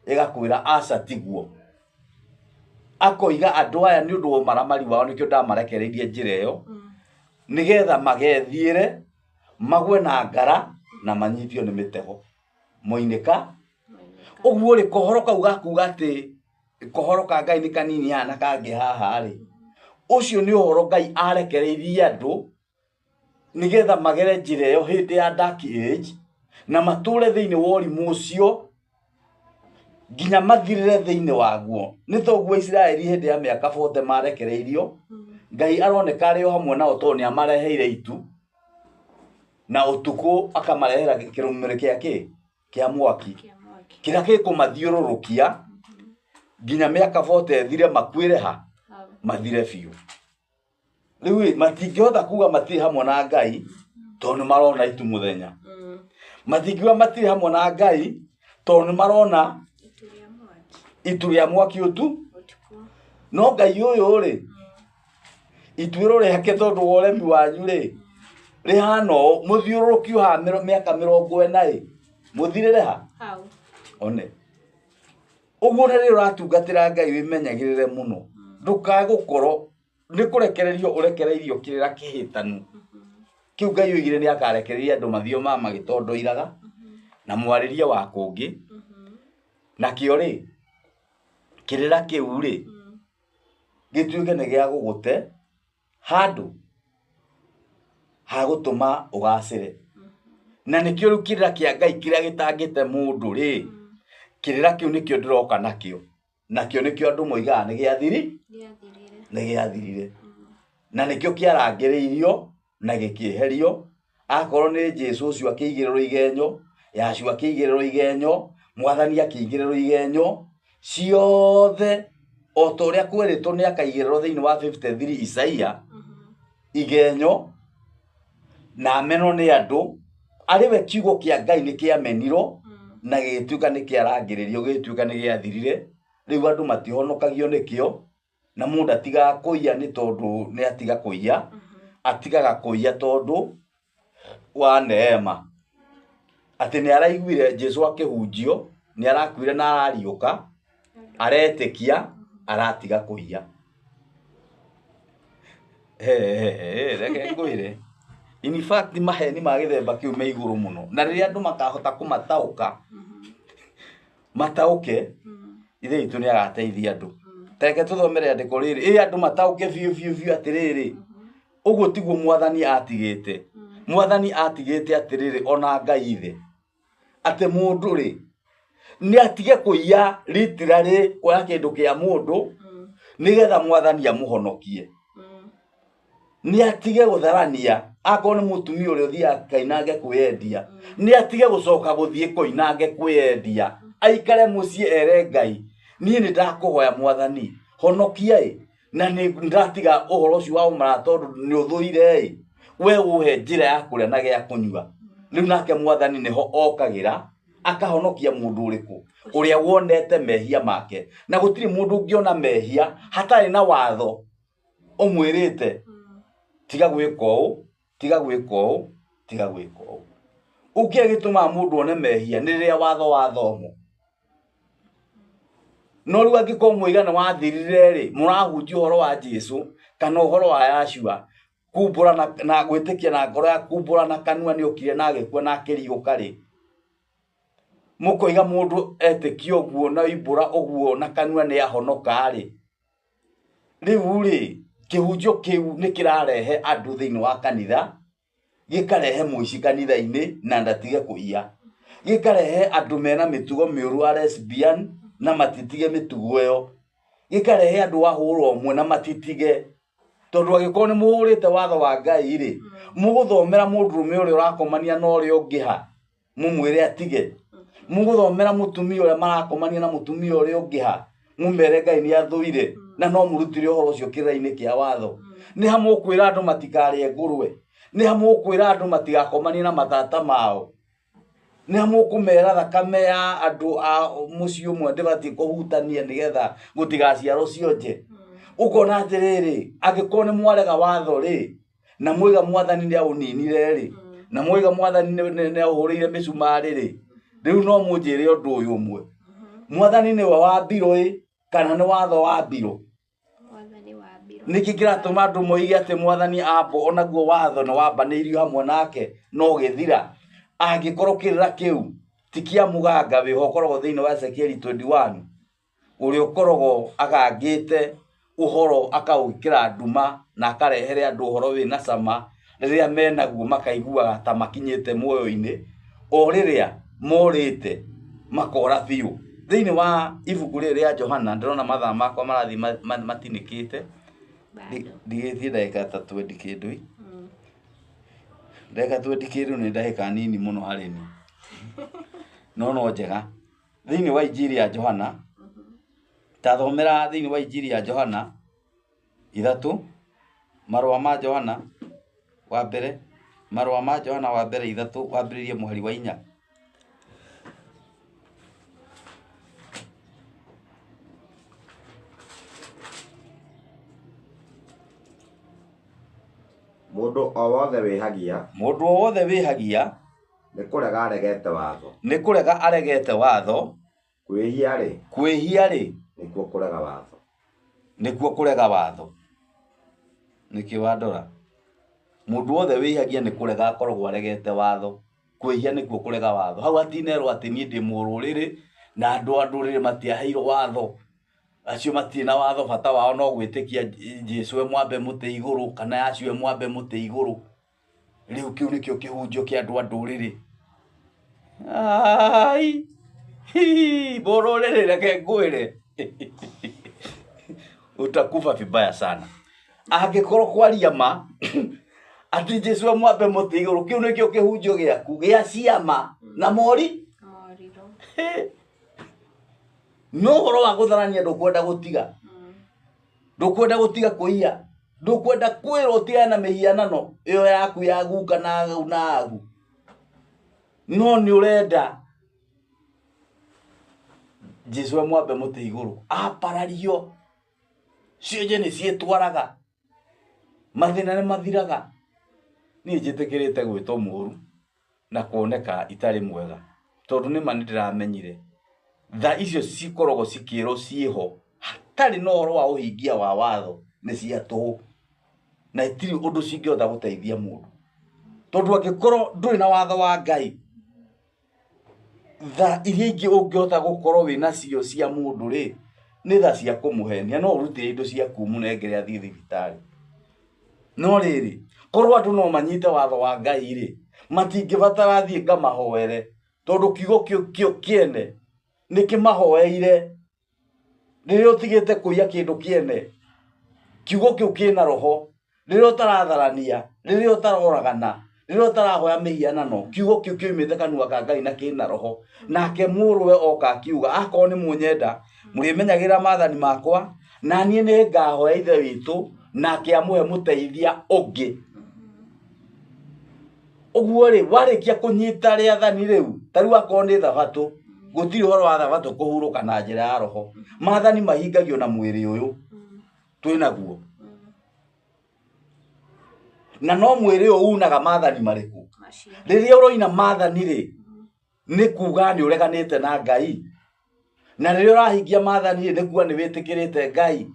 ĩgakwĩra aca tiguo. Akoiga andũ aya nĩ ũndũ wa ũmaramari wao nĩkĩo ndamarekereirie njĩra ĩyo, nĩgetha magethiĩre, magwe na ngara na manyitio nĩ mĩtego. Moinĩka. Ũguo rĩ, kohoro kau gakuga atĩ kohoro ka Ngai nĩ kanini haha na kangĩ haha rĩ, ũcio nĩ ũhoro Ngai arekereirie andũ nĩgetha magere njĩra ĩyo hĩndĩ ya dark age na matũre thĩinĩ wa ũrimũ ũcio nginya mathirĩre thĩinĩ waguo. Nĩ toguo Isiraeli hĩndĩ ya mĩaka 40 marekereirio, Ngai aroneka arĩ o hamwe nao tondũ nĩ amareheire itu na ũtukũ akamarehera kĩrũmĩrĩ kĩa kĩ? Kĩa mwaki kĩrĩa gĩkũmathiũrũrũkia nginya mĩaka 40 ĩthire makuĩre ha? Mathire biũ. Rĩu ĩ, matingĩhota kuga matirĩ hamwe na Ngai tondũ nĩ marona itu mũthenya. Matingiuga matirĩ hamwe na Ngai tondũ nĩ marona itu rĩa mwaki ũtu. No Ngai ũyũ rĩ, ituĩro rĩake tondũ wa ũremi wanyu rĩ, rĩhana ũũ, mũthiũrũrũkio haha mĩaka 40 ĩ, mũthirĩre ha? One. Ũguo na rĩrĩa ũratungatĩra Ngai wĩmenyagĩrĩre mũno. Ndũkae gũkorwo nĩ kũrekererio ũrekereirio kĩrĩra kĩhĩtanu. Kĩu Ngai oigire nĩ akarekereria andũ mathiomaga magĩtondoiraga na mwarĩrie wa kũngĩ. Nakĩo rĩ, kĩrĩra kĩu rĩ, gĩtuĩke nĩ gĩa gũgũte handũ ha gũtũma ũgacĩre. Na nĩkĩo rĩu kĩrĩra kĩa Ngai kĩrĩa gĩtangĩte mũndũ rĩ, kĩrĩra kĩu nĩkĩo ndĩroka nakĩo. Nakĩo nĩkĩo andũ moigaga nĩ gĩathiri, nĩ gĩathirire. Na nĩkĩo kĩarangĩrĩirio na gĩkĩeherio. Akorwo nĩ Jesu ũcio akĩigĩrĩrwo igenyo, Yahshua akĩigĩrĩrwo igenyo, Mwathani akĩigĩrĩrwo igenyo, ciothe o ta ũrĩa kwerĩtwo nĩ akaigĩrĩrwo thĩinĩ wa 53 Isaia, igenyo na amenwo nĩ andũ, arĩ we kiugo kĩa Ngai nĩ kĩamenirwo na gĩgĩtuĩka nĩ kĩarangĩrĩrio, gĩgĩtuĩka nĩ gĩathirire. Rĩu andũ matihonokagio nĩkĩo, na mũndũ atigaga kũiya nĩ tondũ nĩ atiga kũiya, atigaga kũiya tondũ wa neema. Atĩ nĩ araiguire Jesu akĩhunjio, nĩ arakuire na arariũka, aretĩkia, aratiga kũiya. Reke ngwĩre. In fact maheni ma gĩthemba kĩu me igũrũ mũno. Na rĩrĩa andũ makahota kũmataũka, mataũke, Ithe witũ nĩ agateithia andũ. Ta reke tũthome rĩandĩko rĩrĩ, ĩ andũ mataũke biũ biũ biũ atĩrĩrĩ, ũguo tiguo Mwathani atigĩte. Mwathani atigĩte atĩrĩrĩ, ona Ngai ithe, atĩ mũndũ rĩ, nĩ atige kũiya literally kuoya kĩndũ kĩa mũndũ, nĩgetha Mwathani amũhonokie. Nĩ atige gũtharania, Akorwo nĩ mũtumia ũrĩa ũthiaga kainange kwĩyendia, nĩ atige gũcoka gũthiĩ koinange kwĩyendia, aikare mũciĩ ere Ngai, niĩ nĩ ndakũhoya mwathani, honokia ĩ, na nĩ ndatiga ũhoro ũcio wa ũmara tondũ nĩ ũthũire ĩ, we ũhe njĩra ya kũrĩa na gĩa kũnyua. Rĩu nake mwathani nĩho okagĩra akahonokia mũndũ ũrĩkũ ũrĩa wonete mehia make, na gũtirĩ mũndũ ũngĩona mehia hatarĩ na watho ũmwĩrĩte tiga gwĩka ũũ, tiga gwĩka ũũ, tiga gwĩka ũũ. Ũkĩrĩa gĩtũmaga mũndũ one mehia nĩ rĩrĩa watho wathomwo. No rĩu angĩkorwo mũigana wathirire rĩ, mũrahunjia ũhoro wa Jesu kana ũhoro wa Yahshua, kumbũra na gwĩtĩkia na ngoro ya kumbũra na kanua nĩ okire na agĩkua na akĩriũka rĩ, mũkoiga mũndũ etĩkia ũguo na oimbũra ũguo na kanua nĩ ahonoka rĩ, rĩu rĩ, kĩhunjio kĩu nĩ kĩrarehe andũ thĩinĩ wa kanitha, gĩkarehe mũici kanitha-inĩ na ndatige kũiya, gĩkarehe andũ mena mĩtugo mĩũru a lesbian na matitige mĩtugo ĩyo, gĩkarehe andũ a hũra ũmwe na matitige, tondũ angĩkorwo nĩ mũhũrĩte watho wa Ngai rĩ, mũgũthomera mũndũrũme ũrĩa ũrakomania na ũrĩa ũngĩ ha, mũmwĩre atige, mũgũthomera mũtumia ũrĩa marakomania na mũtumia ũrĩa ũngĩ ha, mũmere Ngai nĩ athũire na no mũrutire ũhoro ũcio kĩrĩra-inĩ kĩa watho. Nĩ ha mũkwĩra andũ matikarĩe ngũrwe, nĩ ha mũkwĩra andũ matigakomanie na matata mao, nĩ ha mũkũmera thakame ya andũ a mũciĩ ũmwe ndĩbatiĩ kũhutania nĩgetha gũtigaciarwo cionje. Ũkona atĩrĩrĩ, angĩkorwo nĩ mwarega watho rĩ, na mwaiga mwathani nĩ aũninire rĩ, na mwaiga mwathani nĩ aũhũrĩire mĩcumarĩ rĩ, rĩu no mũnjĩre ũndũ ũyũ ũmwe, mwathani nĩwe wambirwo ĩ kana nĩ watho wambirwo? Mwathani wambirwo. Nĩkĩ kĩratũma andũ moige atĩ mwathani ambo onaguo watho nĩ wambanĩirio hamwe nake no ũgĩthira? Angĩkorwo kĩrĩra kĩu ti kĩa mũganga wĩho ũkoragwo thĩinĩ wa Ezekieli 21, ũrĩa ũkoragwo agangĩte ũhoro akaũĩkĩra nduma na akarehere andũ ũhoro wĩna cama, rĩrĩa menaguo makaiguaga ta makinyĩte muoyo-inĩ, o rĩrĩa morĩte makora biũ. Thĩinĩ wa ibuku rĩrĩ rĩa Johana, ndĩrona mathaa makwa marathiĩ matinĩkĩte, ndigĩtie ndagĩka ta twendi kĩndũ, ndagĩka twendi kĩndũ nĩ ndagĩka nini mũno harĩ niĩ, no no njega. Thĩinĩ wa Injiri ya Johana, tathomera thĩinĩ wa Injiri ya Johana 3, marũa ma Johana wa mbere, marũa ma Johana wa mbere 3, wambĩrĩrie mũhari wa 4. Mũndũ o wothe wĩhagia, Mũndũ o wothe wĩhagia, nĩ kũrega aregete watho. Nĩ kũrega aregete watho. Kwĩhia rĩ, Kwĩhia rĩ, nĩkuo kũrega watho. Nĩkuo kũrega watho. Nĩkĩ wandora? Mũndũ wothe wĩhagia nĩ kũrega akoragwo aregete watho. Kwĩhia nĩkuo kũrega watho. Hau hatinerwo atĩ niĩ ndĩ mũrũrĩrĩ na andũ a ndũrĩrĩ matiaheirwo watho. Acio matirĩ na watho, bata wao no gwĩtĩkia Jesũ e mwambe mũtĩ igũrũ kana Yahshua e mwambe mũtĩ igũrũ. Rĩu kĩu nĩkĩo kĩhunjio kĩa andũ a ndũrĩrĩ. Ai, hi, mũrũrĩrĩ reke ngwĩre. Utakufa vibaya sana. Angĩkorwo kwaria ma, atĩ Jesũ e mwambe mũtĩ igũrũ, kĩu nĩkĩo kĩhunjio gĩaku gĩa ciama na mori. Morirũ. No ũhoro wa gũtharania ndũkwenda gũtiga. Ndũkwenda gũtiga kũiya. Ndũkwenda kwĩrwo ũtigane na mĩhianano ĩyo yaku ya guka na agu na agu. No nĩ ũrenda Jesũ e mwambe mũtĩ igũrũ aparario, cionje nĩ ciĩtwaraga, mathĩna nĩ mathiraga. Niĩ njĩtĩkĩrĩte gwĩtwo mũũru na kuoneka itarĩ mwega, tondũ nĩ ma nĩ ndĩramenyire tha icio cikoragwo cikĩrwo ciĩho hatarĩ na ũhoro wa ũhingia wa watho nĩ cia tũhũ, na itirĩ ũndũ cingĩhota gũteithia mũndũ, tondũ angĩkorwo ndũrĩ na watho wa Ngai, tha iria ingĩ ũngĩhota gũkorwo wĩna cio cia mũndũ rĩ, nĩ tha cia kũmũhenia, no ũrutĩre indo ciaku ũmũnengere athiĩ thibitarĩ. No rĩrĩ, korwo andũ no manyite watho wa Ngai rĩ, matingĩbatara thiĩ ngamahoere, tondũ kiugo kĩu kĩo kĩene nĩ kĩmahoeire. Rĩrĩa ũtigĩte kũiya kĩndũ kĩene, kiugo kĩu kĩna roho. Rĩrĩa ũtaratharania, Rĩrĩa ũtaroragana, rĩrĩa ũtarahoya mĩhianano, kiugo kĩu kĩoimĩte kanua ka Ngai na kĩna roho. Nake mũrũwe oka akiuga, akorwo nĩ mũnyenda, mũrĩmenyagĩrĩra maathani makwa, na niĩ nĩ ngahoya Ithe witũ, nake amũhe mũteithia ũngĩ. Ũguo rĩ, warĩkia kũnyita rĩathani rĩu, ta rĩu akorwo nĩ thabatũ, gũtirĩ ũhoro wa thabatũ kũhurũka na njĩra ya roho. Maathani mahingagio na mwĩrĩ ũyũ twĩnaguo. Na no mwĩrĩ ũyũ unaga maathani marĩkũ? Rĩrĩa ũroina maathani rĩ, nĩ kuga nĩ ũreganĩte na Ngai. Na rĩrĩa ũrahingia maathani rĩ, nĩ kuga nĩ wĩtĩkĩrĩte Ngai.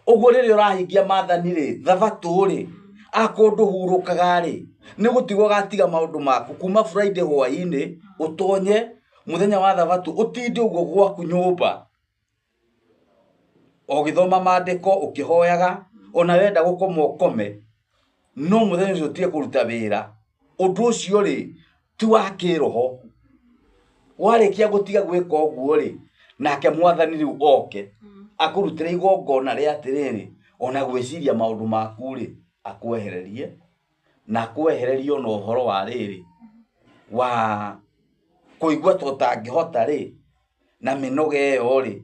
Ũguo rĩrĩa ũrahingia maathani rĩ, thabatũ rĩ, akorwo ndũhurũkaga rĩ, nĩ gũtigwo ũgatiga maũndũ maku kuma Friday hwaĩ-inĩ, ũtonye mũthenya wa thabatũ, ũtinde ũguo gwaku nyũmba. Ũgĩthoma maandĩko, ũkĩhoyaga, ona wenda gũkoma ũkome, no mũthenya ũcio ũtige kũruta wĩra. Ũndũ ũcio rĩ, ti wa kĩroho. Warĩkia gũtiga gwĩka ũguo rĩ, nake mwathani rĩu oke, akũrutĩre igongona rĩa atĩrĩrĩ, ona gwĩciria maũndũ maku rĩ, akwehererie, na akwehererie ona ũhoro wa rĩrĩ, wa kũigua ta ũtangĩhota rĩ, na mĩnoga ĩyo rĩ,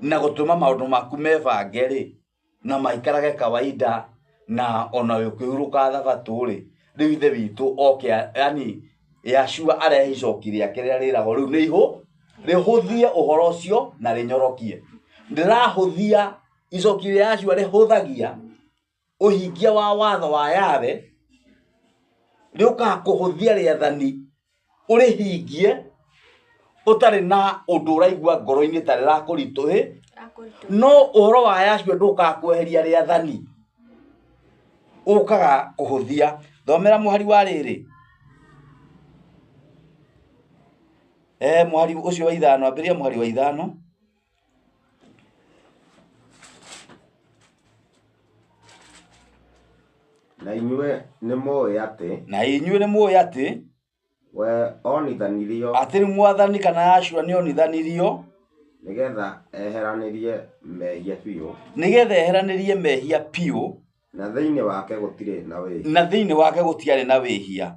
na gũtũma maũndũ maku mebange rĩ, na maikarage kawaida, na ona ũkĩhurũka thabatũ rĩ, rĩu Ithe witũ oke, yani Yahshua arehe icoki rĩake rĩrĩa rĩragwo rĩu nĩ ihũ, rĩhũthie ũhoro ũcio na rĩnyorokie. Ndĩrahũthia icoki rĩa Yahshua rĩhũthagia ũhingia wa watho wa Yahweh, rĩũkaga kũhũthia rĩathani ũrĩhingie ũtarĩ na ũndũ ũraigua ngoro-inĩ ta rĩrakũritũhĩ, no ũhoro wa Yahshua ndũkaga kweheria rĩathani, ũkaga kũhũthia. Thomera mũhari wa rĩrĩ, mũhari ũcio wa ithano, ambĩrĩria mũhari wa ithano. Na inyuĩ nĩ mũĩ atĩ, na inyuĩ nĩ mũĩ atĩ, we onithanirio, atĩ rĩu mwathani kana Yahshua nĩ onithanirio, nĩgetha eheranĩrie mehia biũ, nĩgetha eheranĩrie mehia biũ, na thĩinĩ wake gũtirĩ na wĩhia, na thĩinĩ wake gũtiarĩ na wĩhia.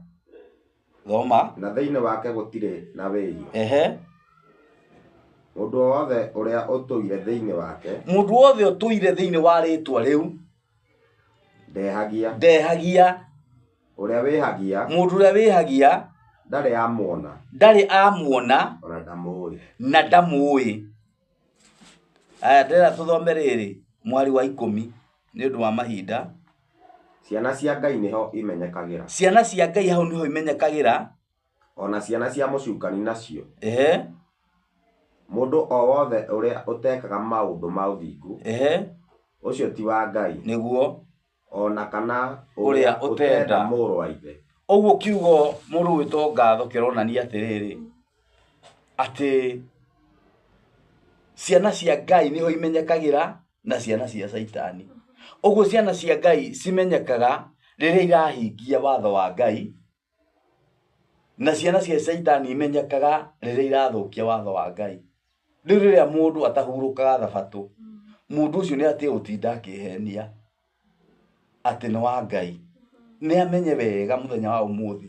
Thoma. Na thĩinĩ wake gũtirĩ na wĩhia. Ehe. Mũndũ wothe ũrĩa ũtũire thĩinĩ wake, mũndũ wothe ũtũire thĩinĩ wa rĩtwa rĩu, ndehagia. Ndehagia. Ũrĩa wĩhagia, mũndũ ũrĩa wĩhagia, ndarĩ amuona, ndarĩ amuona, ona ndamũũĩ, na ndamũũĩ. Aya, ndĩrenda tũthome rĩrĩ mwari wa 10 nĩ ũndũ wa mahinda. Ciana cia Ngai nĩho imenyekagĩra, ciana cia Ngai hau nĩho imenyekagĩra, ona ciana cia mũcukani nacio. Ehe. Mũndũ o wothe ũrĩa ũtekaga maũndũ ma ũthingu, ehe, ũcio ti wa Ngai, nĩguo, ona kana ũrĩa ũtenda mũrũ wa ithe. Ũguo kiugo mũrũ wĩtwo ngatho kĩronania atĩrĩrĩ, atĩ ciana cia Ngai nĩho imenyekagĩra na ciana cia Caitani. Ũguo ciana cia Ngai cimenyekaga rĩrĩa irahingia watho wa Ngai, na ciana cia Caitani imenyekaga rĩrĩa irathũkia watho wa Ngai. Rĩu rĩrĩa mũndũ atahurũkaga thabatũ, mũndũ ũcio nĩ atĩ gũtinda akĩhenia atĩ nĩ wa Ngai. Nĩ amenye wega mũthenya wa ũmũthĩ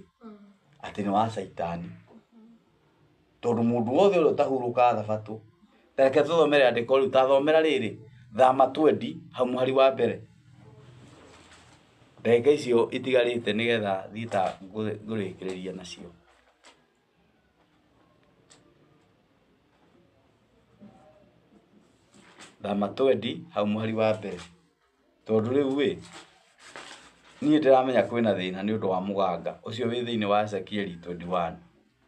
atĩ nĩ wa Caitani. Tondũ mũndũ wothe ũrĩa ũtahurũkaga thabatũ, ta reke tũthomere andĩko rĩu, ta thomera rĩrĩ, Thama 20 hau mũhari wa mbere. Ndagĩka icio itigarĩte nĩgetha thiĩ ta ngũrĩkĩrĩria nacio. Thama 20 hau mũhari wa mbere. Tondũ rĩu ĩ, niĩ ndĩramenya kwĩna thĩna nĩ ũndũ wa mũganga ũcio wĩ thĩinĩ wa Ezekieli 21.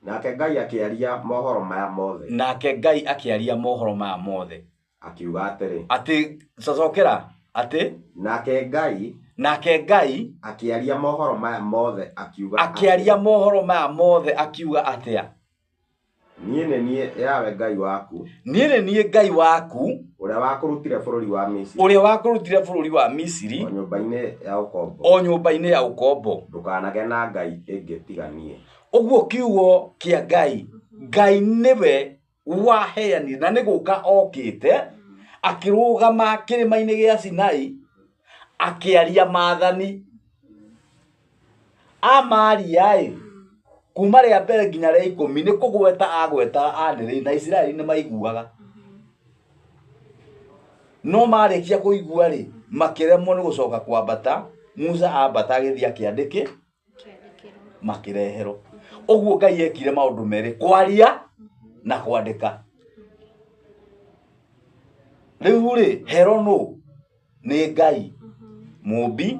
Nake Ngai akĩaria mohoro maya mothe. Nake Ngai akĩaria mohoro maya mothe. Akiuga atĩrĩ. Atĩ, cocokera, atĩ? Nake Ngai. Nake Ngai. Akĩaria mohoro maya mothe akiuga atĩrĩ. Akĩaria mohoro maya mothe akiuga atĩa? Niĩ nĩ niĩ Yahweh Ngai waku. Niĩ nĩ niĩ Ngai waku. Ũrĩa wakũrutire bũrũri wa Misiri. Ũrĩa wakũrutire bũrũri wa Misiri. O nyũmba-inĩ ya ũkombo. O nyũmba-inĩ ya ũkombo. Ndũkanagĩe na Ngai ĩngĩ tiga niĩ. Ũguo kiugo kĩa Ngai, Ngai nĩwe waheanire na nĩ gũka okĩte akĩrũgama kĩrĩma-inĩ gĩa Sinai akĩaria maathani. Amaria ĩ kuma rĩa mbere nginya rĩa 10 nĩ kũgweta agweta anĩrĩire na Isiraeli nĩ maiguaga. No marĩkia kũigua rĩ makĩremwo nĩ gũcoka kwambata. Musa ambata agĩthiĩ akĩandĩke makĩreherwo. Ũguo Ngai ekire maũndũ merĩ, kwaria na kwandĩka. Rĩu rĩ hero nũ? Nĩ Ngai mũmbi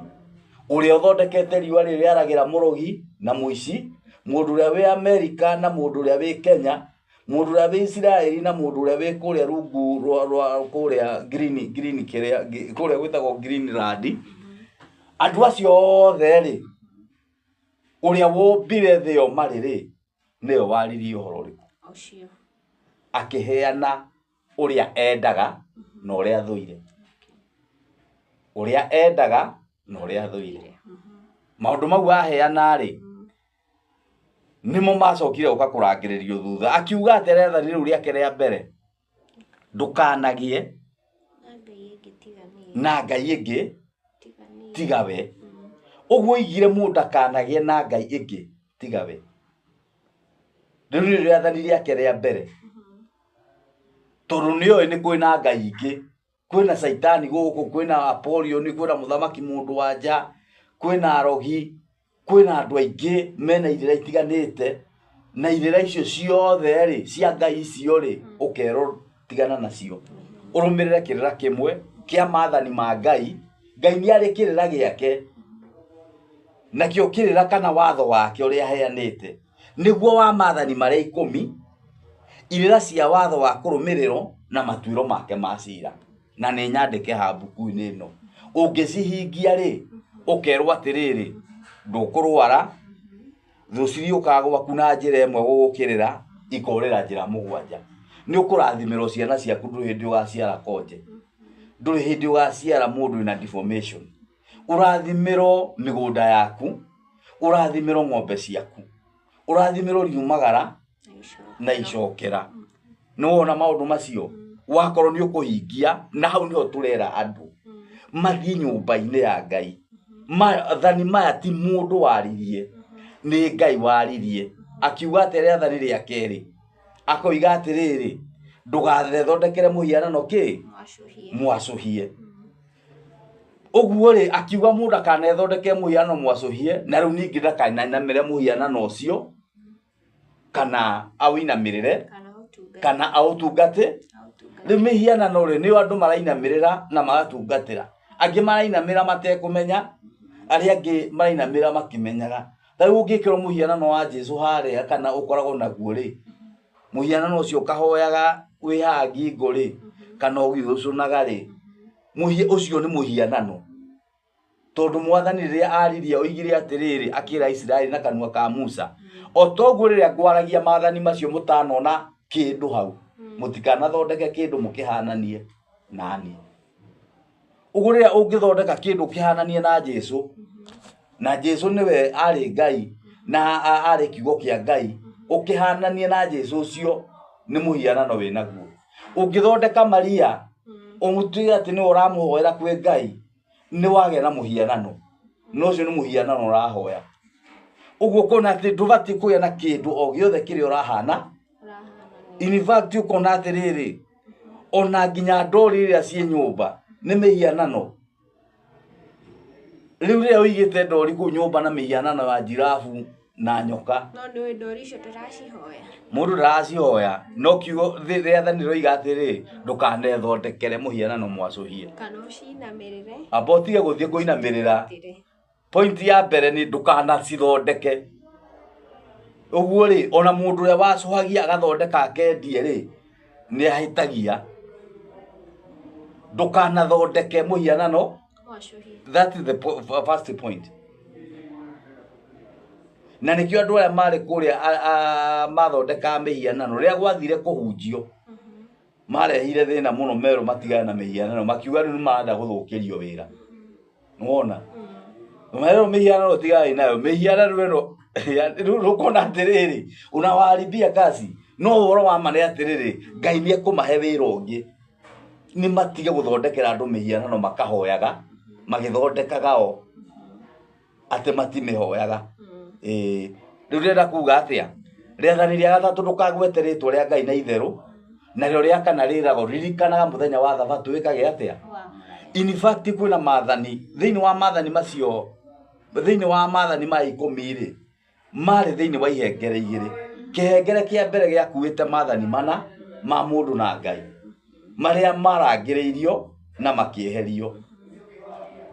ũrĩa ũthondekete riũa rĩrĩa rĩaragĩra mũrogi na mũici, mũndũ ũrĩa wĩ Amerika na mũndũ ũrĩa wĩ Kenya, mũndũ ũrĩa wĩ Isiraeli na mũndũ ũrĩa wĩ kũrĩa rungu rwa kũrĩa green green kĩrĩa kũrĩa gwĩtagwo Greenland. Andũ acio othe rĩ ũrĩa wombire thĩ yo marĩ rĩ nĩwe waririe ũhoro ũrĩkũ? Ũcio. Akĩheana ũrĩa endaga na ũrĩa athũire. Ũrĩa endaga na ũrĩa athũire. Maũndũ mau aheana rĩ nĩmo macokire gũka kũrangĩrĩrio thutha. Akiuga atĩ rĩathani rĩu rĩake rĩa mbere, ndũkanagĩe na Ngai ĩngĩ tiga we. Ũguo oigire mũndũ ndakanagĩe na Ngai ĩngĩ tiga we. Rĩu nĩrĩo rĩathani rĩake rĩa mbere. Tondũ nĩoĩ nĩ kwĩna Ngai ingĩ, kwĩna Caitani gũkũ, kwĩna Apolioni, kwĩna mũthamaki mũndũ wa nja, kwĩna arogi, kwĩna andũ aingĩ mena irĩra itiganĩte, na irĩra icio ciothe rĩ cia Ngai icio rĩ ũkerwo tigana nacio. Ũrũmĩrĩre kĩrĩra kĩmwe kĩa maathani ma Ngai. Ngai nĩ arĩ kĩrĩra gĩake, nakĩo kĩrĩra kana watho wake ũrĩa aheanĩte nĩguo wa maathani marĩa 10, irĩra cia watho wa kũrũmĩrĩrwo na matuĩro make ma cira. Na nĩ nyandĩke haha mbuku-inĩ ĩno. Ũngĩcihingia rĩ ũkerwo atĩrĩrĩ, ndũkũrwara, thũ ciriũkaga gwaku na njĩra ĩmwe gũgũkĩrĩra ikorĩra njĩra 7. Nĩ ũkũrathimĩrwo ciana ciaku, ndũrĩ hĩndĩ ũgaciara konje, ndũrĩ hĩndĩ ũgaciara mũndũ wĩna deformation. Ũrathimĩrwo mĩgũnda yaku, ũrathimĩrwo ng'ombe ciaku, ũrathimĩrwo riumagara na icokera. Nĩ wona maũndũ macio wakorwo nĩ ũkũhingia, na hau nĩho tũrera andũ mathiĩ nyũmba-inĩ ya Ngai. Maathani maya ti mũndũ waririe, nĩ Ngai waririe. Akiuga atĩ rĩathani rĩa kerĩ akoiga atĩrĩrĩ, ndũgathethondekere mũhianano kĩ mwacũhie. Ũguo rĩ akiuga mũndũ akanethondekere mũhianano mwacũhie, na rĩu ningĩ ndakanainamĩre mũhianano ũcio kana awĩinamĩrĩre kana aũtungate. Rĩu mĩhianano rĩ nĩyo andũ marainamĩrĩra na magatungatĩra. Angĩ marainamĩra matekũmenya, arĩa angĩ marainamĩra makĩmenyaga. Ta rĩu ũngĩkĩrwo mũhianano wa Jesũ harĩa kana ũkoragwo naguo rĩ, mũhianano ũcio ũkahoyaga wĩ haha ngingo rĩ, kana ũgĩũcũnaga rĩ, ũcio nĩ mũhianano. Tondũ mwathani rĩrĩa aririe oigire atĩrĩrĩ, akĩra Isiraeli na kanua ka Musa, o toguo rĩrĩa ngwaragia maathani macio mũtanona kĩndũ hau, mũtikanathondeke kĩndũ mũkĩhananie nani. Ũguo rĩrĩa ũngĩthondeka kĩndũ ũkĩhananie na Jesũ, na Jesũ nĩwe arĩ Ngai na arĩ kiugo kĩa Ngai, ũkĩhananie na Jesũ ũcio nĩ mũhianano wĩnaguo. Ũngĩthondeka Maria ũmũtuĩre atĩ nĩwe ũramũhoera kwĩ Ngai, nĩ wagĩa na mũhianano, na ũcio nĩ mũhianano ũrahoya. Ũguo ũkona atĩ ndũbatiĩ kũgĩa na kĩndũ o gĩothe kĩrĩa ũrahana. In fact ũkona atĩrĩrĩ, ona nginya ndori iria ciĩ nyũmba nĩ mĩhianano. Rĩu rĩrĩa ũigĩte ndori kũu nyũmba na mĩhianano ya njirabu na nyoka, no nĩ ndori icio ndũracihoya. Mũndũ ndaracihoya, no kiugo rĩathani rĩroiga atĩrĩ, ndũkanethondekere mũhianano mwacũhie, kana ũcinamĩrĩre. Amba ũtige gũthiĩ kũinamĩrĩra. Point ya mbere nĩ ndũkanacithondeke. Ũguo rĩ, ona mũndũ ũrĩa wacũhagia agathondeka akendie rĩ, nĩ ahĩtagia. Ndũkanathondeke mũhianano. That is the first point. Na nĩkĩo andũ arĩa marĩ kũrĩa mathondekaga mĩhianano, rĩrĩa gwathire kũhunjio, marehire thĩna mũno merũ matigane na mĩhianano, makiuga rĩu nĩmarenda gũthũkĩrio wĩra. Nĩwona? Merũ mĩhianano tiganai nayo, mĩhianano ĩno rĩu ũkona atĩrĩrĩ, unawaharibia kazi. No ũhoro wa ma nĩ atĩrĩrĩ, Ngai nĩ ekũmahe wĩra ũngĩ. Nĩ matige gũthondekera andũ mĩhianano makahoyaga, magĩthondekaga o, atĩ matimĩhoyaga. Ĩĩ, rĩu ndĩrenda kuga atĩa? Rĩathani rĩa gatatũ, ndũkagwete rĩtwa rĩa Ngai na itherũ. Narĩo rĩa kana rĩragwo, ririkanaga mũthenya wa thabatũ wĩkage atĩa? In fact, kwĩna maathani thĩinĩ wa maathani macio, thĩinĩ wa maathani ma 10 rĩ, marĩ thĩinĩ wa ihengere igĩrĩ. Kĩhengere kĩa mbere gĩakuĩte maathani mana ma mũndũ na Ngai, marĩa marangĩrĩirio na makĩeherio.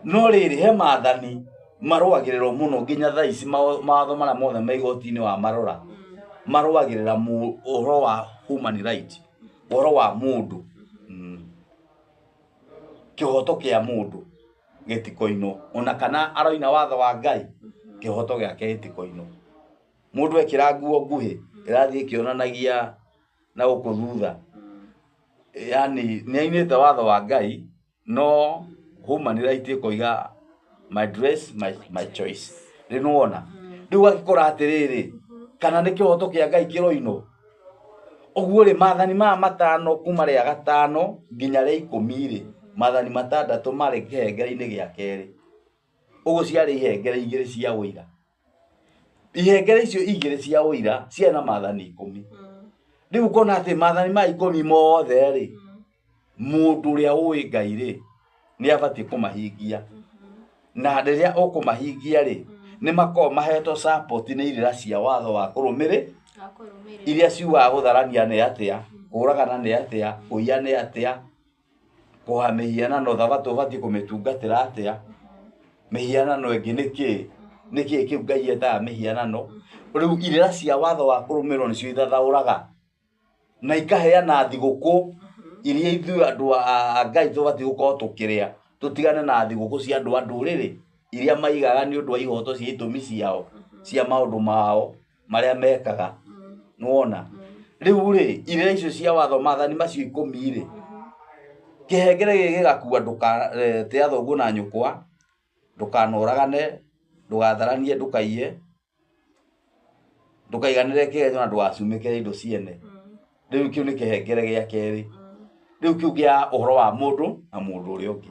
No rĩrĩ, he maathani marũagĩrĩrwo mũno nginya thaa ici, mawatho marĩa mothe me igoti-inĩ wa marora marũagĩrĩra ũhoro wa human right, ũhoro wa mũndũ. Kĩhoto kĩa mũndũ gĩtikoinwo, ona kana aroina watho wa Ngai, kĩhoto gĩake gĩtikoinwo. Mũndũ ekĩra nguo nguhĩ ĩrathiĩ ĩkĩonanagia na gũkũ thutha, yani nĩ ainĩte watho wa Ngai, no human right ĩkoiga my dress, my choice. Rĩu nĩwona, rĩu ũgagĩkora atĩrĩrĩ, kana nĩ kĩhoto kĩa Ngai kĩroinwo. Ũguo rĩ, maathani maya 5 kuma rĩa 5 nginya rĩa 10 rĩ, maathani 6 marĩ kĩhengere-inĩ gĩa kerĩ. Ũguo ciarĩ ihengere igĩrĩ cia ũira. Ihengere icio igĩrĩ cia ũira ciarĩ na maathani 10. Rĩu ũkona atĩ maathani maya 10 mothe rĩ, mũndũ ũrĩa ũĩ Ngai rĩ, nĩ abatiĩ kũmahingia. Na rĩrĩa ũkũmahingia rĩ, nĩ makoragwo mahetwo support nĩ irĩra cia watho wa kũrũmĩrĩ, iria ciugaga gũtharania nĩ atĩa, kũũragana nĩ atĩa, kũiya nĩ atĩa, kũhoya mĩhianano thabatũ ũbatiĩ kũmĩtungatĩra atĩa, mĩhianano ĩngĩ nĩ kĩĩ, nĩ kĩĩ kĩu Ngai etaga mĩhianano. Rĩu irĩra cia watho wa kũrũmĩrĩrwo nĩcio ithathaũraga na ikaheana thigũkũ iria ithuĩ andũ a Ngai tũbatiĩ gũkorwo tũkĩrĩa, tũtigane na thigũkũ cia andũ a ndũrĩrĩ iria maigaga nĩ ũndũ wa ihoto cia itũmi ciao cia maũndũ mao marĩa mekaga. Nĩwona? Rĩu rĩ, irĩra icio cia watho, maathani macio 10 rĩ, kĩhengere gĩkĩ gĩgakua ndũgatĩa thoguo na nyũkwa, ndũkanoragane, ndũgatharanie, ndũkaiye, ndũkaiganĩre kĩgenyo na ndũgacumĩkĩre indo ciene. Rĩu kĩu nĩ kĩhengere gĩa kerĩ. Rĩu kĩu kĩa ũhoro wa mũndũ na mũndũ ũrĩa ũngĩ.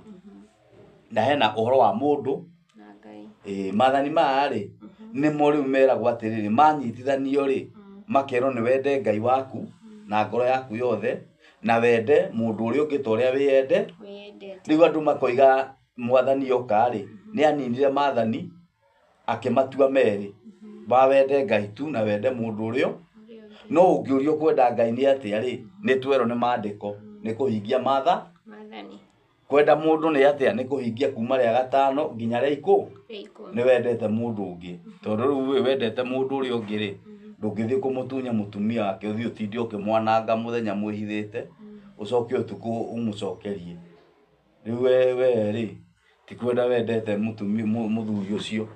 Na hena ũhoro wa mũndũ na Ngai. Ĩĩ, maathani maya rĩ, nĩmo rĩu meragwo atĩrĩrĩ, manyitithanio rĩ, makerwo nĩ wende Ngai waku na ngoro yaku yothe, na wende mũndũ ũrĩa ũngĩ ta ũrĩa wĩyende. Wĩyendete. Rĩu andũ makoiga mwathani oka rĩ, nĩ aninire maathani akĩmatua merĩ, wa wende Ngai tu na wende mũndũ ũrĩa. No ũngĩũrio kwenda Ngai nĩ atĩa rĩ, nĩ twerwo nĩ maandĩko, nĩ kũhingia maathani. Kwenda mũndũ nĩ atĩa? Nĩ kũhingia kuma rĩa 5 nginya rĩa 10. 10. Nĩ wendete mũndũ ũngĩ, tondũ rĩu we wendete mũndũ ũrĩa ũngĩ rĩ, ndũngĩthiĩ kũmũtunya mũtumia wake ũthiĩ ũtinde ũkĩmwananga mũthenya mwĩhithĩte, ũcoke ũtukũ ũmũcokerie. Rĩu we rĩ, ti kwenda wendete mũtumia mũthuri ũcio.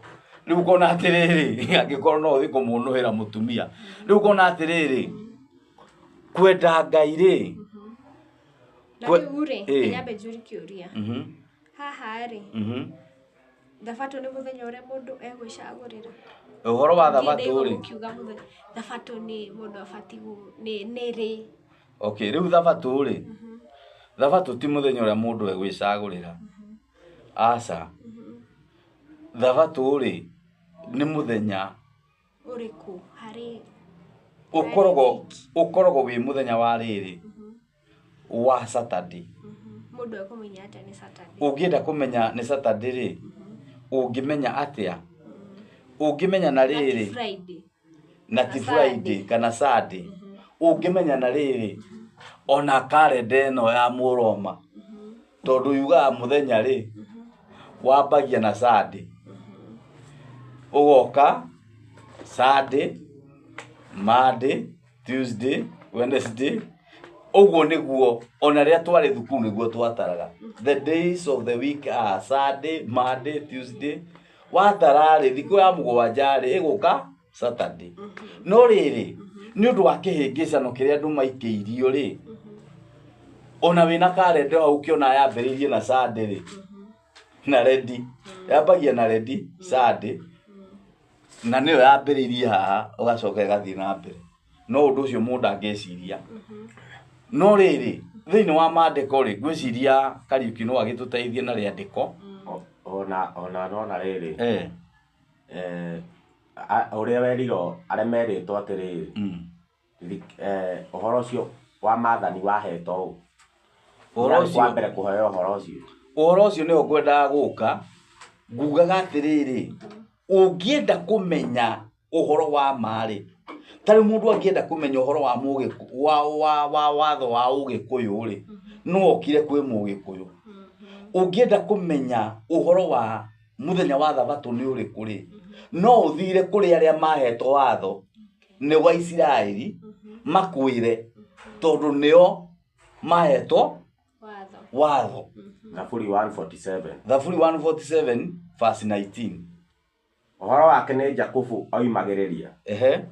Rĩu ũkona atĩrĩrĩ, angĩkorwo no ũthiĩ kũmũnũhĩra mũtumia, rĩu ũkona atĩrĩrĩ, kwenda Ngai rĩ, Na rĩu rĩ, nyambe njũrie kĩũria. Haha rĩ, thabatũ nĩ mũthenya ũrĩa mũndũ egwĩcagũrĩra. Ũhoro wa thabatũ rĩ, Mũkiuga mũthenya thabatũ nĩ mũndũ abatiĩ nĩ rĩ? Okay, rĩu thabatũ rĩ, thabatũ ti mũthenya ũrĩa mũndũ egwĩcagũrĩra. Aca. Thabatũ rĩ, nĩ mũthenya ũrĩkũ harĩ ũkoragwo wĩ mũthenya wa rĩrĩ, wa Saturday. Mũndũ ekũmenya atĩa nĩ Saturday? Ũngĩenda kũmenya nĩ Saturday rĩ, ũngĩmenya atĩa? Ũngĩmenya na rĩrĩ, Friday. Na ti Friday kana Sunday. Ũngĩmenya na rĩrĩ, ona karenda ĩno ya Mũroma, tondũ yugaga mũthenya rĩ, wambagia na Sunday. Ũgoka Sunday, Monday, Tuesday, Wednesday. Ũguo nĩguo ona rĩrĩa twarĩ thukuru nĩguo twataraga. The days of the week are Sunday, Monday, Tuesday. Watara rĩ, thikũ ya 7 rĩ, ĩgũka Saturday. No rĩrĩ, nĩ ũndũ wa kĩhĩngĩcano kĩrĩa andũ maikĩirio rĩ, ona wĩna karenda hau ũkĩona yambĩrĩirie na Sunday rĩ, na ready, yambagia na ready Sunday, na nĩyo yambĩrĩirie haha, ũgacoka ĩgathiĩ na mbere. No ũndũ ũcio mũndũ angĩciria. No rĩrĩ, thĩinĩ wa maandĩko rĩ, ngwĩciria Kariũki no agĩtũteithie na rĩandĩko. Ona nona rĩrĩ, Ũrĩa werirwo arĩa merĩtwo atĩrĩrĩ, ũhoro ũcio wa maathani wahetwo ũ? Ũhoro Nĩ ũcio wa mbere kũheo ũhoro ũcio. Ũhoro ũcio nĩho ngwendaga gũka, ngugaga atĩrĩrĩ, ũngĩenda kũmenya ũhoro wa ma rĩ, ta rĩu mũndũ angĩenda kũmenya ũhoro wa wa watho wa ũgĩkũyũ rĩ, no okire kwĩ mũgĩkũyũ. Ũngĩenda kũmenya ũhoro wa mũthenya wa thabatũ nĩ ũrĩkũ rĩ, no ũthire kũrĩ arĩa mahetwo watho nĩ wa Isiraeli makwĩre, tondũ nĩo mahetwo watho. Thaburi 147. Thaburi 147 verse 19. Ũhoro wake nĩ Jakubu oimagĩrĩria. Ehe.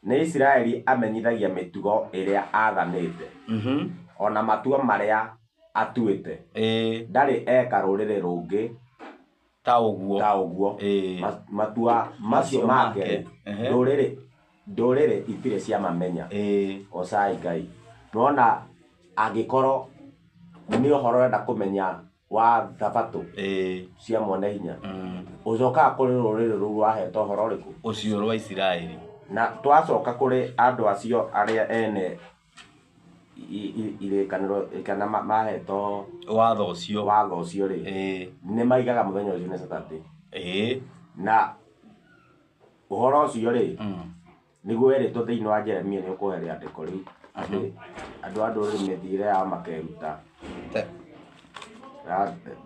Nĩ Isiraeli amenyithagia mĩtugo ĩrĩa aathanĩte. Ona matua marĩa atuĩte. Ndarĩ eka rũrĩrĩ rũngĩ Ta ũguo. Ta ũguo. Matua macio make ndũrĩrĩ ndũrĩrĩ itirĩ ciamamenya. Ocai Ngai. Nĩwona angĩkorwo nĩ ũhoro ũrenda kũmenya wa thabatũ cia mwene hinya, ũcokaga kũrĩ rũrĩrĩ rũu rwahetwo ũhoro ũrĩkũ? Ũcio rwa Isiraeli. Na twacoka kũrĩ andũ acio arĩa ene irĩkanĩro kana mahetwo watho ũcio. Watho ũcio rĩ, nĩ maigaga mũthenya ũcio nĩ Saturday. Na ũhoro ũcio rĩ, nĩguo werĩtwo thĩinĩ wa Jeremia, nĩ ũkũhe rĩandĩko rĩu atĩ andũ a ndũrĩrĩ mĩthiĩre yao makeruta.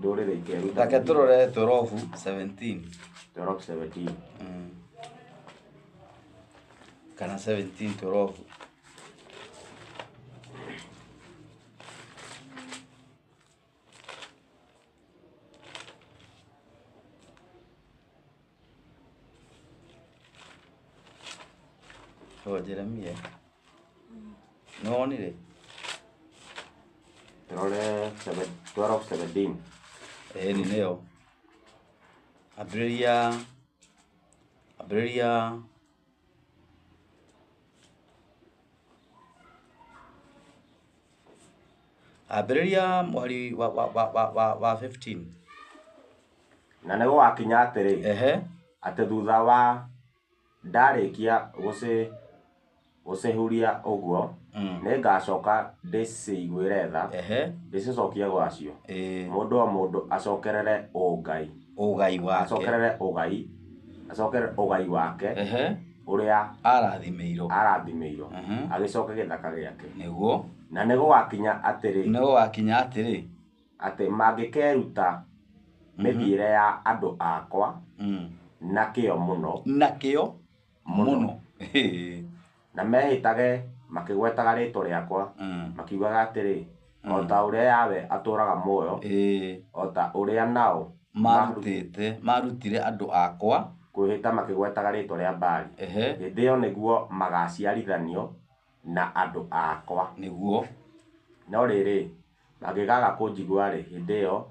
Ndũrĩrĩ ikeruta. Reke tũrore 12:17. 12:17. Kana 17:12. O Jeremia. Nĩwonire? Tũrore 12:17. Ĩni nĩyo. Ambĩrĩria ambĩrĩria ambĩrĩria mũhari wa 15. Na nĩ gũgakinya atĩrĩ, atĩ thutha wa ndarĩkia gũcihuria ũguo, nĩngacoka ndĩciiguĩre tha, ndĩcicokie gwacio. Mũndũ o mũndũ acokerere ũngai. Ũgai wake. Acokerere ũgai. Acokerere ũgai wake. Ũrĩa arathimĩirwo. Arathimĩirwo. Agĩcoke gĩthaka gĩake. Nĩguo. Na nĩ gũgakinya atĩrĩ. Nĩ gũgakinya atĩrĩ. Atĩ mangĩkeruta mĩthiĩre ya andũ akwa na kĩo mũno. Na kĩo mũno. Na mehĩtage makĩgwetaga rĩĩtwa rĩakwa, makiugaga atĩrĩ, o ta ũrĩa Yahweh atũũraga muoyo, o ta ũrĩa nao marutire andũ akwa kwĩhĩta makĩgwetaga rĩĩtwa rĩa Baali. Hĩndĩ ĩyo nĩguo magaciarithanio na andũ akwa. Nĩguo. No rĩrĩ, mangĩkaaga kũnjigua-rĩ, hĩndĩ ĩyo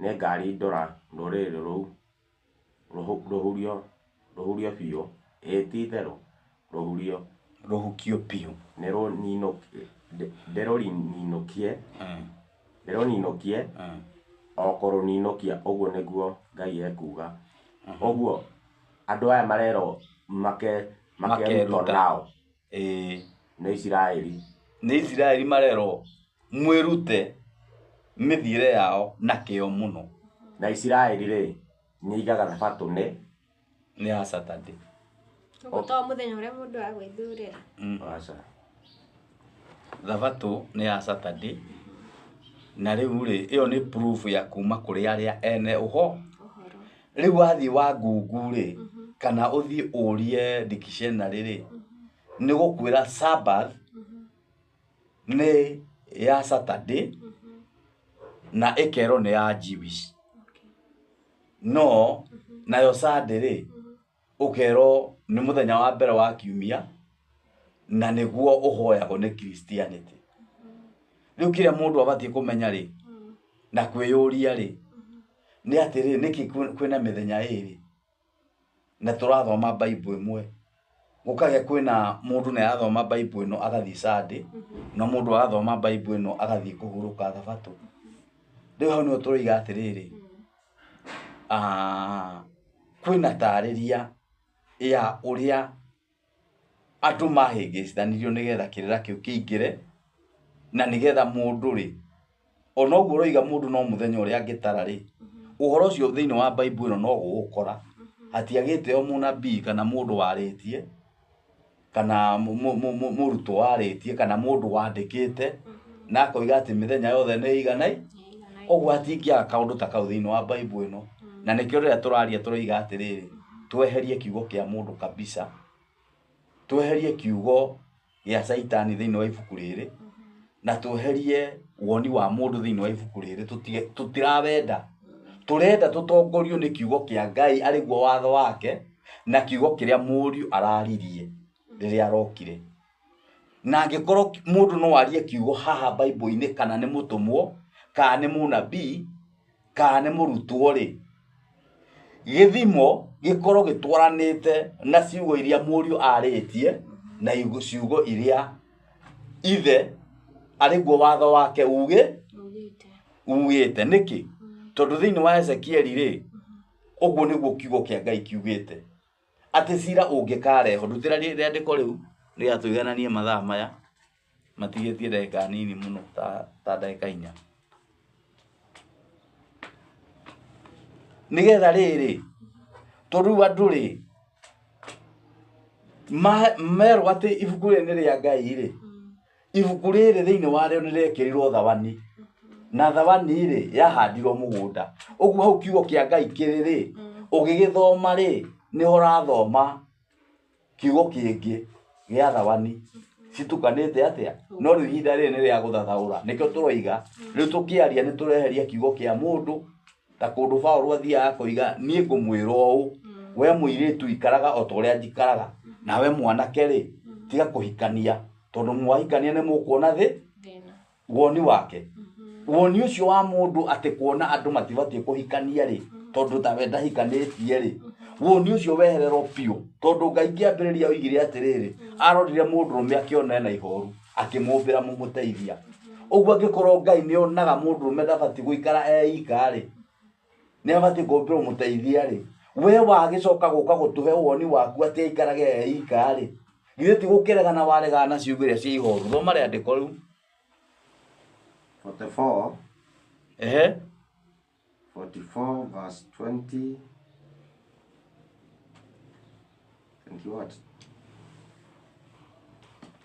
nĩngarindũra rũrĩrĩ rũu rũhurio biũ, ĩĩ ti-itherũ rũhurio. Rũhukio biũ. Ndĩrũninũkie, ndĩrũninũkie, o kũrũninũkia, ũguo nĩguo Ngai ekuuga. Ũguo andũ aya marerwo makerutwo nao. Nĩ Isiraeli. Nĩ Isiraeli marerwo mwĩrute mĩthiĩre yao na kĩo mũno. Na Isiraeli rĩ, nĩigaga thabatũ nĩ nĩ ya Saturday. Ũguo to mũthenya ũrĩa mũndũ agwĩthurĩra. Aca. Thabatũ nĩ ya Saturday. Na rĩu rĩ, ĩyo nĩ proof ya kuma kũrĩ arĩa ene ũhoro. Rĩu wathiĩ wa Google rĩ, kana ũthiĩ ũrie dictionary rĩ, nĩ gũkwĩra Sabbath nĩ ya Saturday na ĩkerwo nĩ ya Jewish. No nayo Sunday rĩ, ũkerwo nĩ mũthenya wa mbere wa kiumia na nĩguo ũhoyagwo nĩ Christianity. Rĩu kĩrĩa mũndũ abatiĩ kũmenya rĩ, na kwĩyũria rĩ, nĩ atĩrĩ, nĩkĩ kwĩna mĩthenya ĩrĩ na tũrathoma Bible ĩmwe? Gũkagĩa kwĩna mũndũ nĩ arathoma Bible ĩno agathiĩ Sunday, na mũndũ arathoma Bible ĩno agathiĩ kũhurũka Thabatũ. Rĩu hau nĩho tũroiga atĩrĩrĩ, kwĩna tarĩria Ya ũrĩa andũ mahĩngĩcithanirio nĩgetha kĩrĩra kĩu kĩingĩre, na nĩgetha mũndũ rĩ, ona ũguo ũroiga mũndũ no mũthenya ũrĩa angĩtara rĩ, ũhoro ũcio thĩinĩ wa Bible ĩno no gũgũkora. Hatiagĩte o mũnabii kana mũndũ warĩtie, kana mũrutwo warĩtie, kana mũndũ wandĩkĩte, na akoiga atĩ mĩthenya yothe nĩ ĩiganai. Ũguo hatingĩaga kaũndũ ta kau thĩinĩ wa Bible ĩno. Na nĩkĩo rĩrĩa tũraria tũroiga atĩrĩrĩ, tweherie kiugo kĩa mũndũ kabisa, tweherie kiugo gĩa caitani thĩinĩ wa ibuku rĩrĩ, na tweherie woni wa mũndũ thĩinĩ wa ibuku rĩrĩ, tũtirawenda. Tũrenda tũtongorio nĩ kiugo kĩa Ngai arĩ guo watho wake, na kiugo kĩrĩa mũriũ araririe rĩrĩa arokire. Na angĩkorwo mũndũ no arie kiugo haha Bible-inĩ, kana nĩ mũtũmwo, kana nĩ mũnabii, kana nĩ mũrutwo rĩ, gĩthimo gĩkorwo gĩtwaranĩte na ciugo iria mũriũ arĩtie, na ciugo iria ithe arĩ guo watho wake ugĩte. Nĩkĩ? Tondũ thĩinĩ wa Ezekieli rĩ, ũguo nĩguo kiugo kĩa Ngai kiugĩte, atĩ cira ũngĩkarehwo. Ndutĩra rĩandĩko rĩu nĩgetha tũigananie mathaa maya, matigĩtie ndagĩka nini mũno, ta ndagĩka 4. Nĩgetha rĩrĩ, tondũ rĩu andũ rĩ, merwo atĩ ibuku rĩrĩ nĩ rĩa Ngai rĩ, ibuku rĩrĩ thĩinĩ warĩo nĩ rĩekĩrirwo thawani, na thawani rĩ yahandirwo mũgũnda. Ũguo hau kiugo kĩa Ngai kĩrĩ rĩ, ũgĩgĩthoma rĩ, nĩho ũrathoma kiugo kĩngĩ gĩa thawani citukanĩte atĩa. No rĩu ihinda rĩrĩ nĩ rĩa gũthathaũra, nĩkĩo tũroiga rĩu tũkĩaria nĩ tũreheria kiugo kĩa mũndũ. Ta kũndũ Paũlũ athiaga akoiga, niĩ ngũmwĩra ũũ, we mũirĩtu ikaraga o ta ũrĩa njikaraga, nawe mwanake rĩ, tiga kũhikania, tondũ mwahikania nĩ mũkuona thĩ woni wake. Woni ũcio wa mũndũ atĩ kuona andũ matibatiĩ kũhikania rĩ, tondũ tawe ndahikanĩtie rĩ, woni ũcio wehererwo biũ, tondũ Ngai kĩambĩrĩria oigire atĩrĩrĩ, arorire mũndũrũme akĩona ena ihoru, akĩmũmbĩra mũmũteithia. Ũguo angĩkorwo Ngai nĩ onaga mũndũrũme ndabatiĩ gũikara eika rĩ, nĩ abatiĩ kũmbĩrwo mũteithia rĩ, we wagĩcoka gũka gũtũhe woni waku atĩ aikarage eika rĩ, githĩ ti gũkĩregana waregana na ciugo iria cia ihoru. Thoma rĩandĩko rĩu. 44. Ehe. 44 verse 20. 20 what?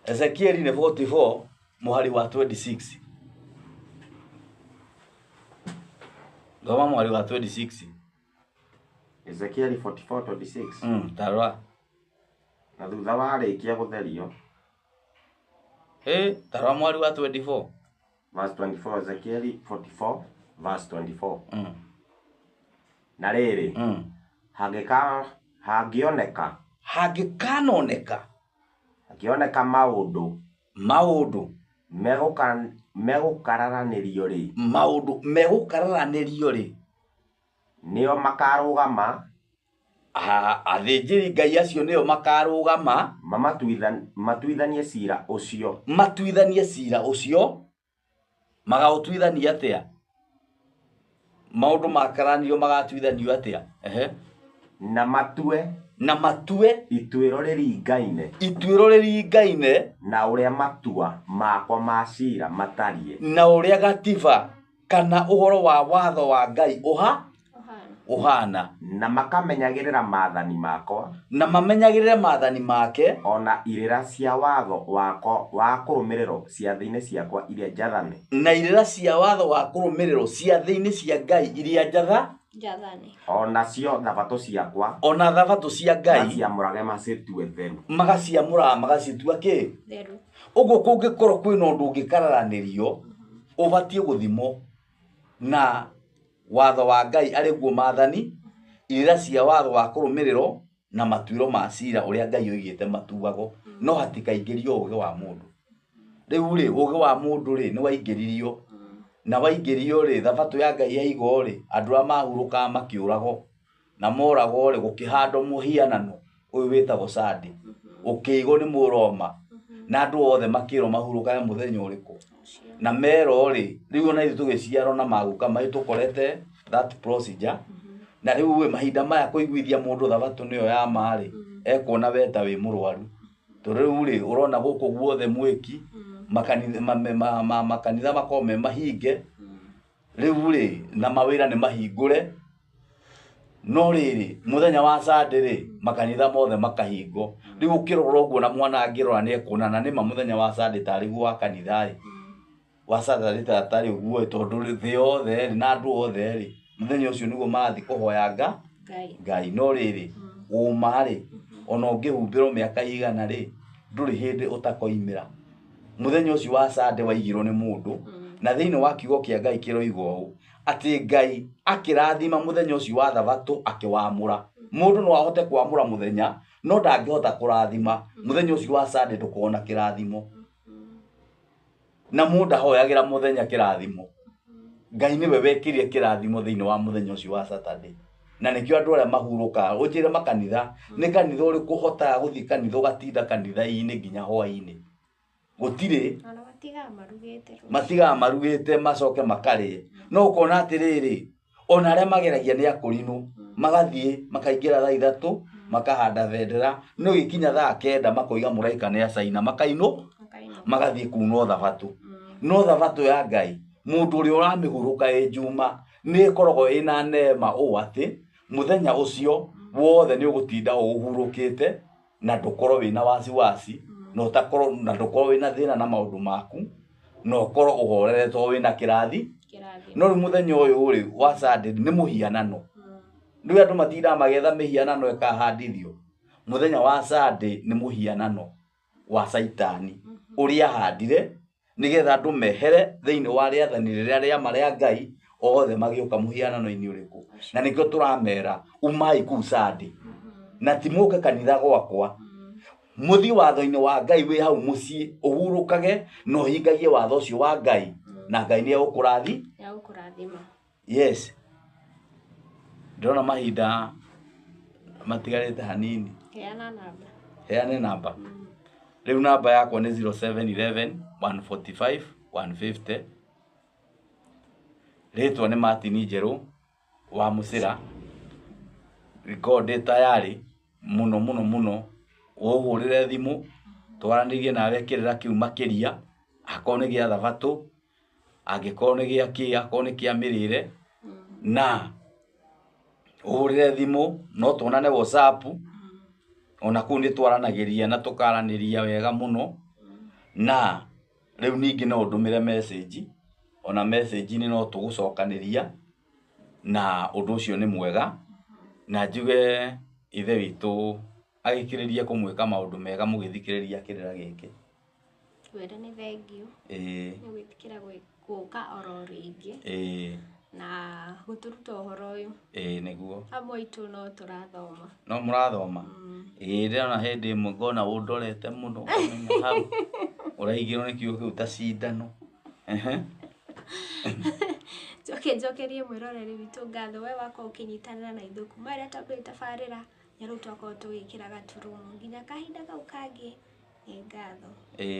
Ezekieli nĩ 44 mũhari wa 26. Thoma mũhari wa 26. Ezekieli 44:26. Tarora. Na thutha warĩkia gũtherio. Tarora mũhari wa 24. Verse 24, Ezekieli 44 verse 24. Na rĩrĩ, hangĩoneka. Hangĩkanoneka. Hangĩoneka maũndũ. Maũndũ. Megũkararanĩrio rĩ. Maũndũ megũkararanĩrio rĩ. Nĩo makarũgama. Athĩnjĩri Ngai acio nĩo makarũgama. Matuithanie cira ũcio. Matuithanie cira ũcio. Magaũtuithania atĩa? Maũndũ makaranio magatuithanio atĩa? Ehe. Na matue. Na matue. Ituĩro rĩringaine. Ituĩro rĩringaine. Na ũrĩa matua makwa ma cira matariĩ. Na ũrĩa gatiba kana ũhoro wa watho wa Ngai ũhana. Na makamenyagĩrĩra maathani makwa. Na mamenyagĩrĩre maathani make. Ona irĩra cia watho wakwa wa kũrũmĩrĩrwo ciathĩ-inĩ ciakwa iria njathane. Na irĩra cia watho wa kũrũmĩrĩrwo ciathĩ-inĩ cia Ngai iria njathane. Ona cio thabatũ ciakwa. Ona thabatũ cia Ngai. Magaciamũrage macitue theru. Magaciamũraga magacitua kĩ? Theru. Ũguo kũngĩkorwo kwĩna ũndũ ũngĩkararanĩrio, ũbatiĩ gũthimwo na watho wa Ngai arĩ guo maathani, irĩra cia watho wa kũrũmĩrĩrwo, na matuĩro ma cira ũrĩa Ngai oigĩte matuagwo, no hatikaingĩrio ũũgĩ wa mũndũ. Rĩu rĩ, ũũgĩ wa mũndũ rĩ, nĩ waingĩririo. Na waingĩrio rĩ, thabatũ ya Ngai yaigwo rĩ, andũ arĩa mahurũkaga makĩũragwo, na moragwo rĩ, gũkĩhandwo mũhianano ũyũ wĩtagwo Sunday, ũkĩigwo nĩ Mũroma, na andũ othe makĩrwo mahurũkage mũthenya ũrĩkũ. Na merwo rĩ, rĩu ona ithuĩ tũgĩciarwo na maguka maitũ tũkorete that procedure. Na rĩu ĩ, mahinda maya kũiguithia mũndũ thabatũ nĩyo ya ma rĩ, Ekuona we ta wĩ mũrwaru, tondũ rĩu rĩ ũrona gũkũ guothe mwĩki makanitha makanitha makoragwo me mahinge rĩu rĩ, na mawĩra nĩ mahingũre, no rĩrĩ mũthenya wa Sunday rĩ, makanitha mothe makahingwo. Rĩu ũkĩrora ũguo na mwana angĩrora nĩ ekuona na nĩma mũthenya wa Sunday tarĩ guo wa kanitha ĩ, wa Saturday tarĩ ũguo ĩ, tondũ thĩ yothe rĩ na andũ othe rĩ, mũthenya ũcio nĩguo marathiĩ kũhoya Ngai. Ngai. No rĩrĩ, ũma rĩ, ona ũngĩhumbĩrwo mĩaka igana rĩ, ndũrĩ hĩndĩ ũtakoimĩra. Mũthenya ũcio wa Sunday waigirwo nĩ mũndũ, na thĩinĩ wa kiugo kĩa Ngai kĩroiga ũũ, atĩ Ngai akĩrathima mũthenya ũcio wa thabatũ akĩwamũra. Mũndũ no ahote kwamũra mũthenya, no ndangĩhota kũrathima. Mũthenya ũcio wa Sunday ndũkoragwo na kĩrathimo. Na mũndũ ahoyagĩra mũthenya kĩrathimo. Ngai nĩwe wekĩrire kĩrathimo thĩinĩ wa mũthenya ũcio wa Saturday. Na nĩkĩo andũ arĩa mahurũkaga, ũnjĩre makanitha, nĩ kanitha ũrĩkũ ũhotaga gũthiĩ kanitha ũgatinda kanitha-inĩ nginya hwaĩ-inĩ? Gũtirĩ. Ona matigaga marugĩte rũciũ. Matigaga marugĩte macoke makarĩe. No ũkona atĩrĩrĩ, ona arĩa mageragia nĩ akũrinũ, magathiĩ makaingĩra thaa 3, makahanda bendera, no gĩkinya thaa 9 makoiga mũraika nĩ acaina, makainũ, magathiĩ kuuna thabatũ. No thabatũ ya Ngai, mũndũ ũrĩa ũramĩhurũka ĩ Njuma, nĩ ĩkoragwo ĩna neema ũũ atĩ mũthenya ũcio wothe nĩ ũgũtinda ũhurũkĩte na ndũkorwo wĩna wasiwasi, na ũtakorwo, na ndũkorwo wĩna thĩna na maũndũ maku, na ũkorwo ũhorerete o wĩna kĩrathi. No rĩu mũthenya ũyũ rĩ wa Sunday nĩ mũhianano. Rĩu andũ matindaga magĩetha mĩhianano ĩkahandithio. Mũthenya wa Sunday nĩ mũhianano wa Caitani ũrĩa ahandire nĩgetha andũ mehere thĩinĩ wa rĩathani rĩrĩa rĩama rĩa Ngai, othe magĩũka mũhianano-inĩ ũrĩkũ. Na nĩkĩo tũramera umai kũu Sunday, na ti mũke kanitha gwakwa, mũthiĩ watho-inĩ wa Ngai wĩ hau mũciĩ, ũhurũkage na ũhingagie watho ũcio wa Ngai, na Ngai nĩ egũkũrathi. Nĩ egũkũrathima. Yes, ndĩrona mahinda matigarĩte hanini. Heana namba. Heane namba. Rĩu namba yakwa nĩ 0711 145 150. Rĩtwa nĩ Martin Njerũ wa Mũcĩra. Ngorwo ndĩ tayarĩ mũno mũno mũno, ũhũrĩre thimũ twaranĩrie nawe kĩrĩra kĩu makĩria, akorwo nĩ gĩa thabatũ, angĩkorwo nĩ gĩa kĩ, akorwo nĩ kĩa mĩrĩre, na ũhũrĩre thimũ, no tuonane WhatsApp, ona kũu nĩ twaranagĩria na tũkaranĩria wega mũno. Na rĩu ningĩ no ũndũmĩre message, ona message-inĩ no tũgũcokanĩria, na ũndũ ũcio nĩ mwega. Na njuge Ithe witũ agĩkĩrĩrie kũmwĩka maũndũ mega mũgĩthikĩrĩria kĩrĩra gĩkĩ. Wĩra nĩ thengiũ. Ĩĩ. Nĩ gwĩtĩkĩra gũka oro rĩngĩ. Ĩĩ. Na gũtũruta ũhoro ũyũ. Ĩĩ nĩguo. Amwe aitũ no tũrathoma. No mũrathoma? Ĩĩ ndĩrona hĩndĩ ĩmwe ngona ũndorete mũno ngamenya hau ũraigĩrwo nĩ kiugo kĩu ta cindano. Ehe. Njoke njokerie mwĩroreri witũ ngatho we wakorwo ũkĩnyitanĩra na ithuĩ kuma rĩrĩa twambĩrĩirie tabarĩra na rĩu twakorwo tũgĩkĩra gaturumo nginya kahinda kau kangĩ, nĩ ngatho. Ĩĩ.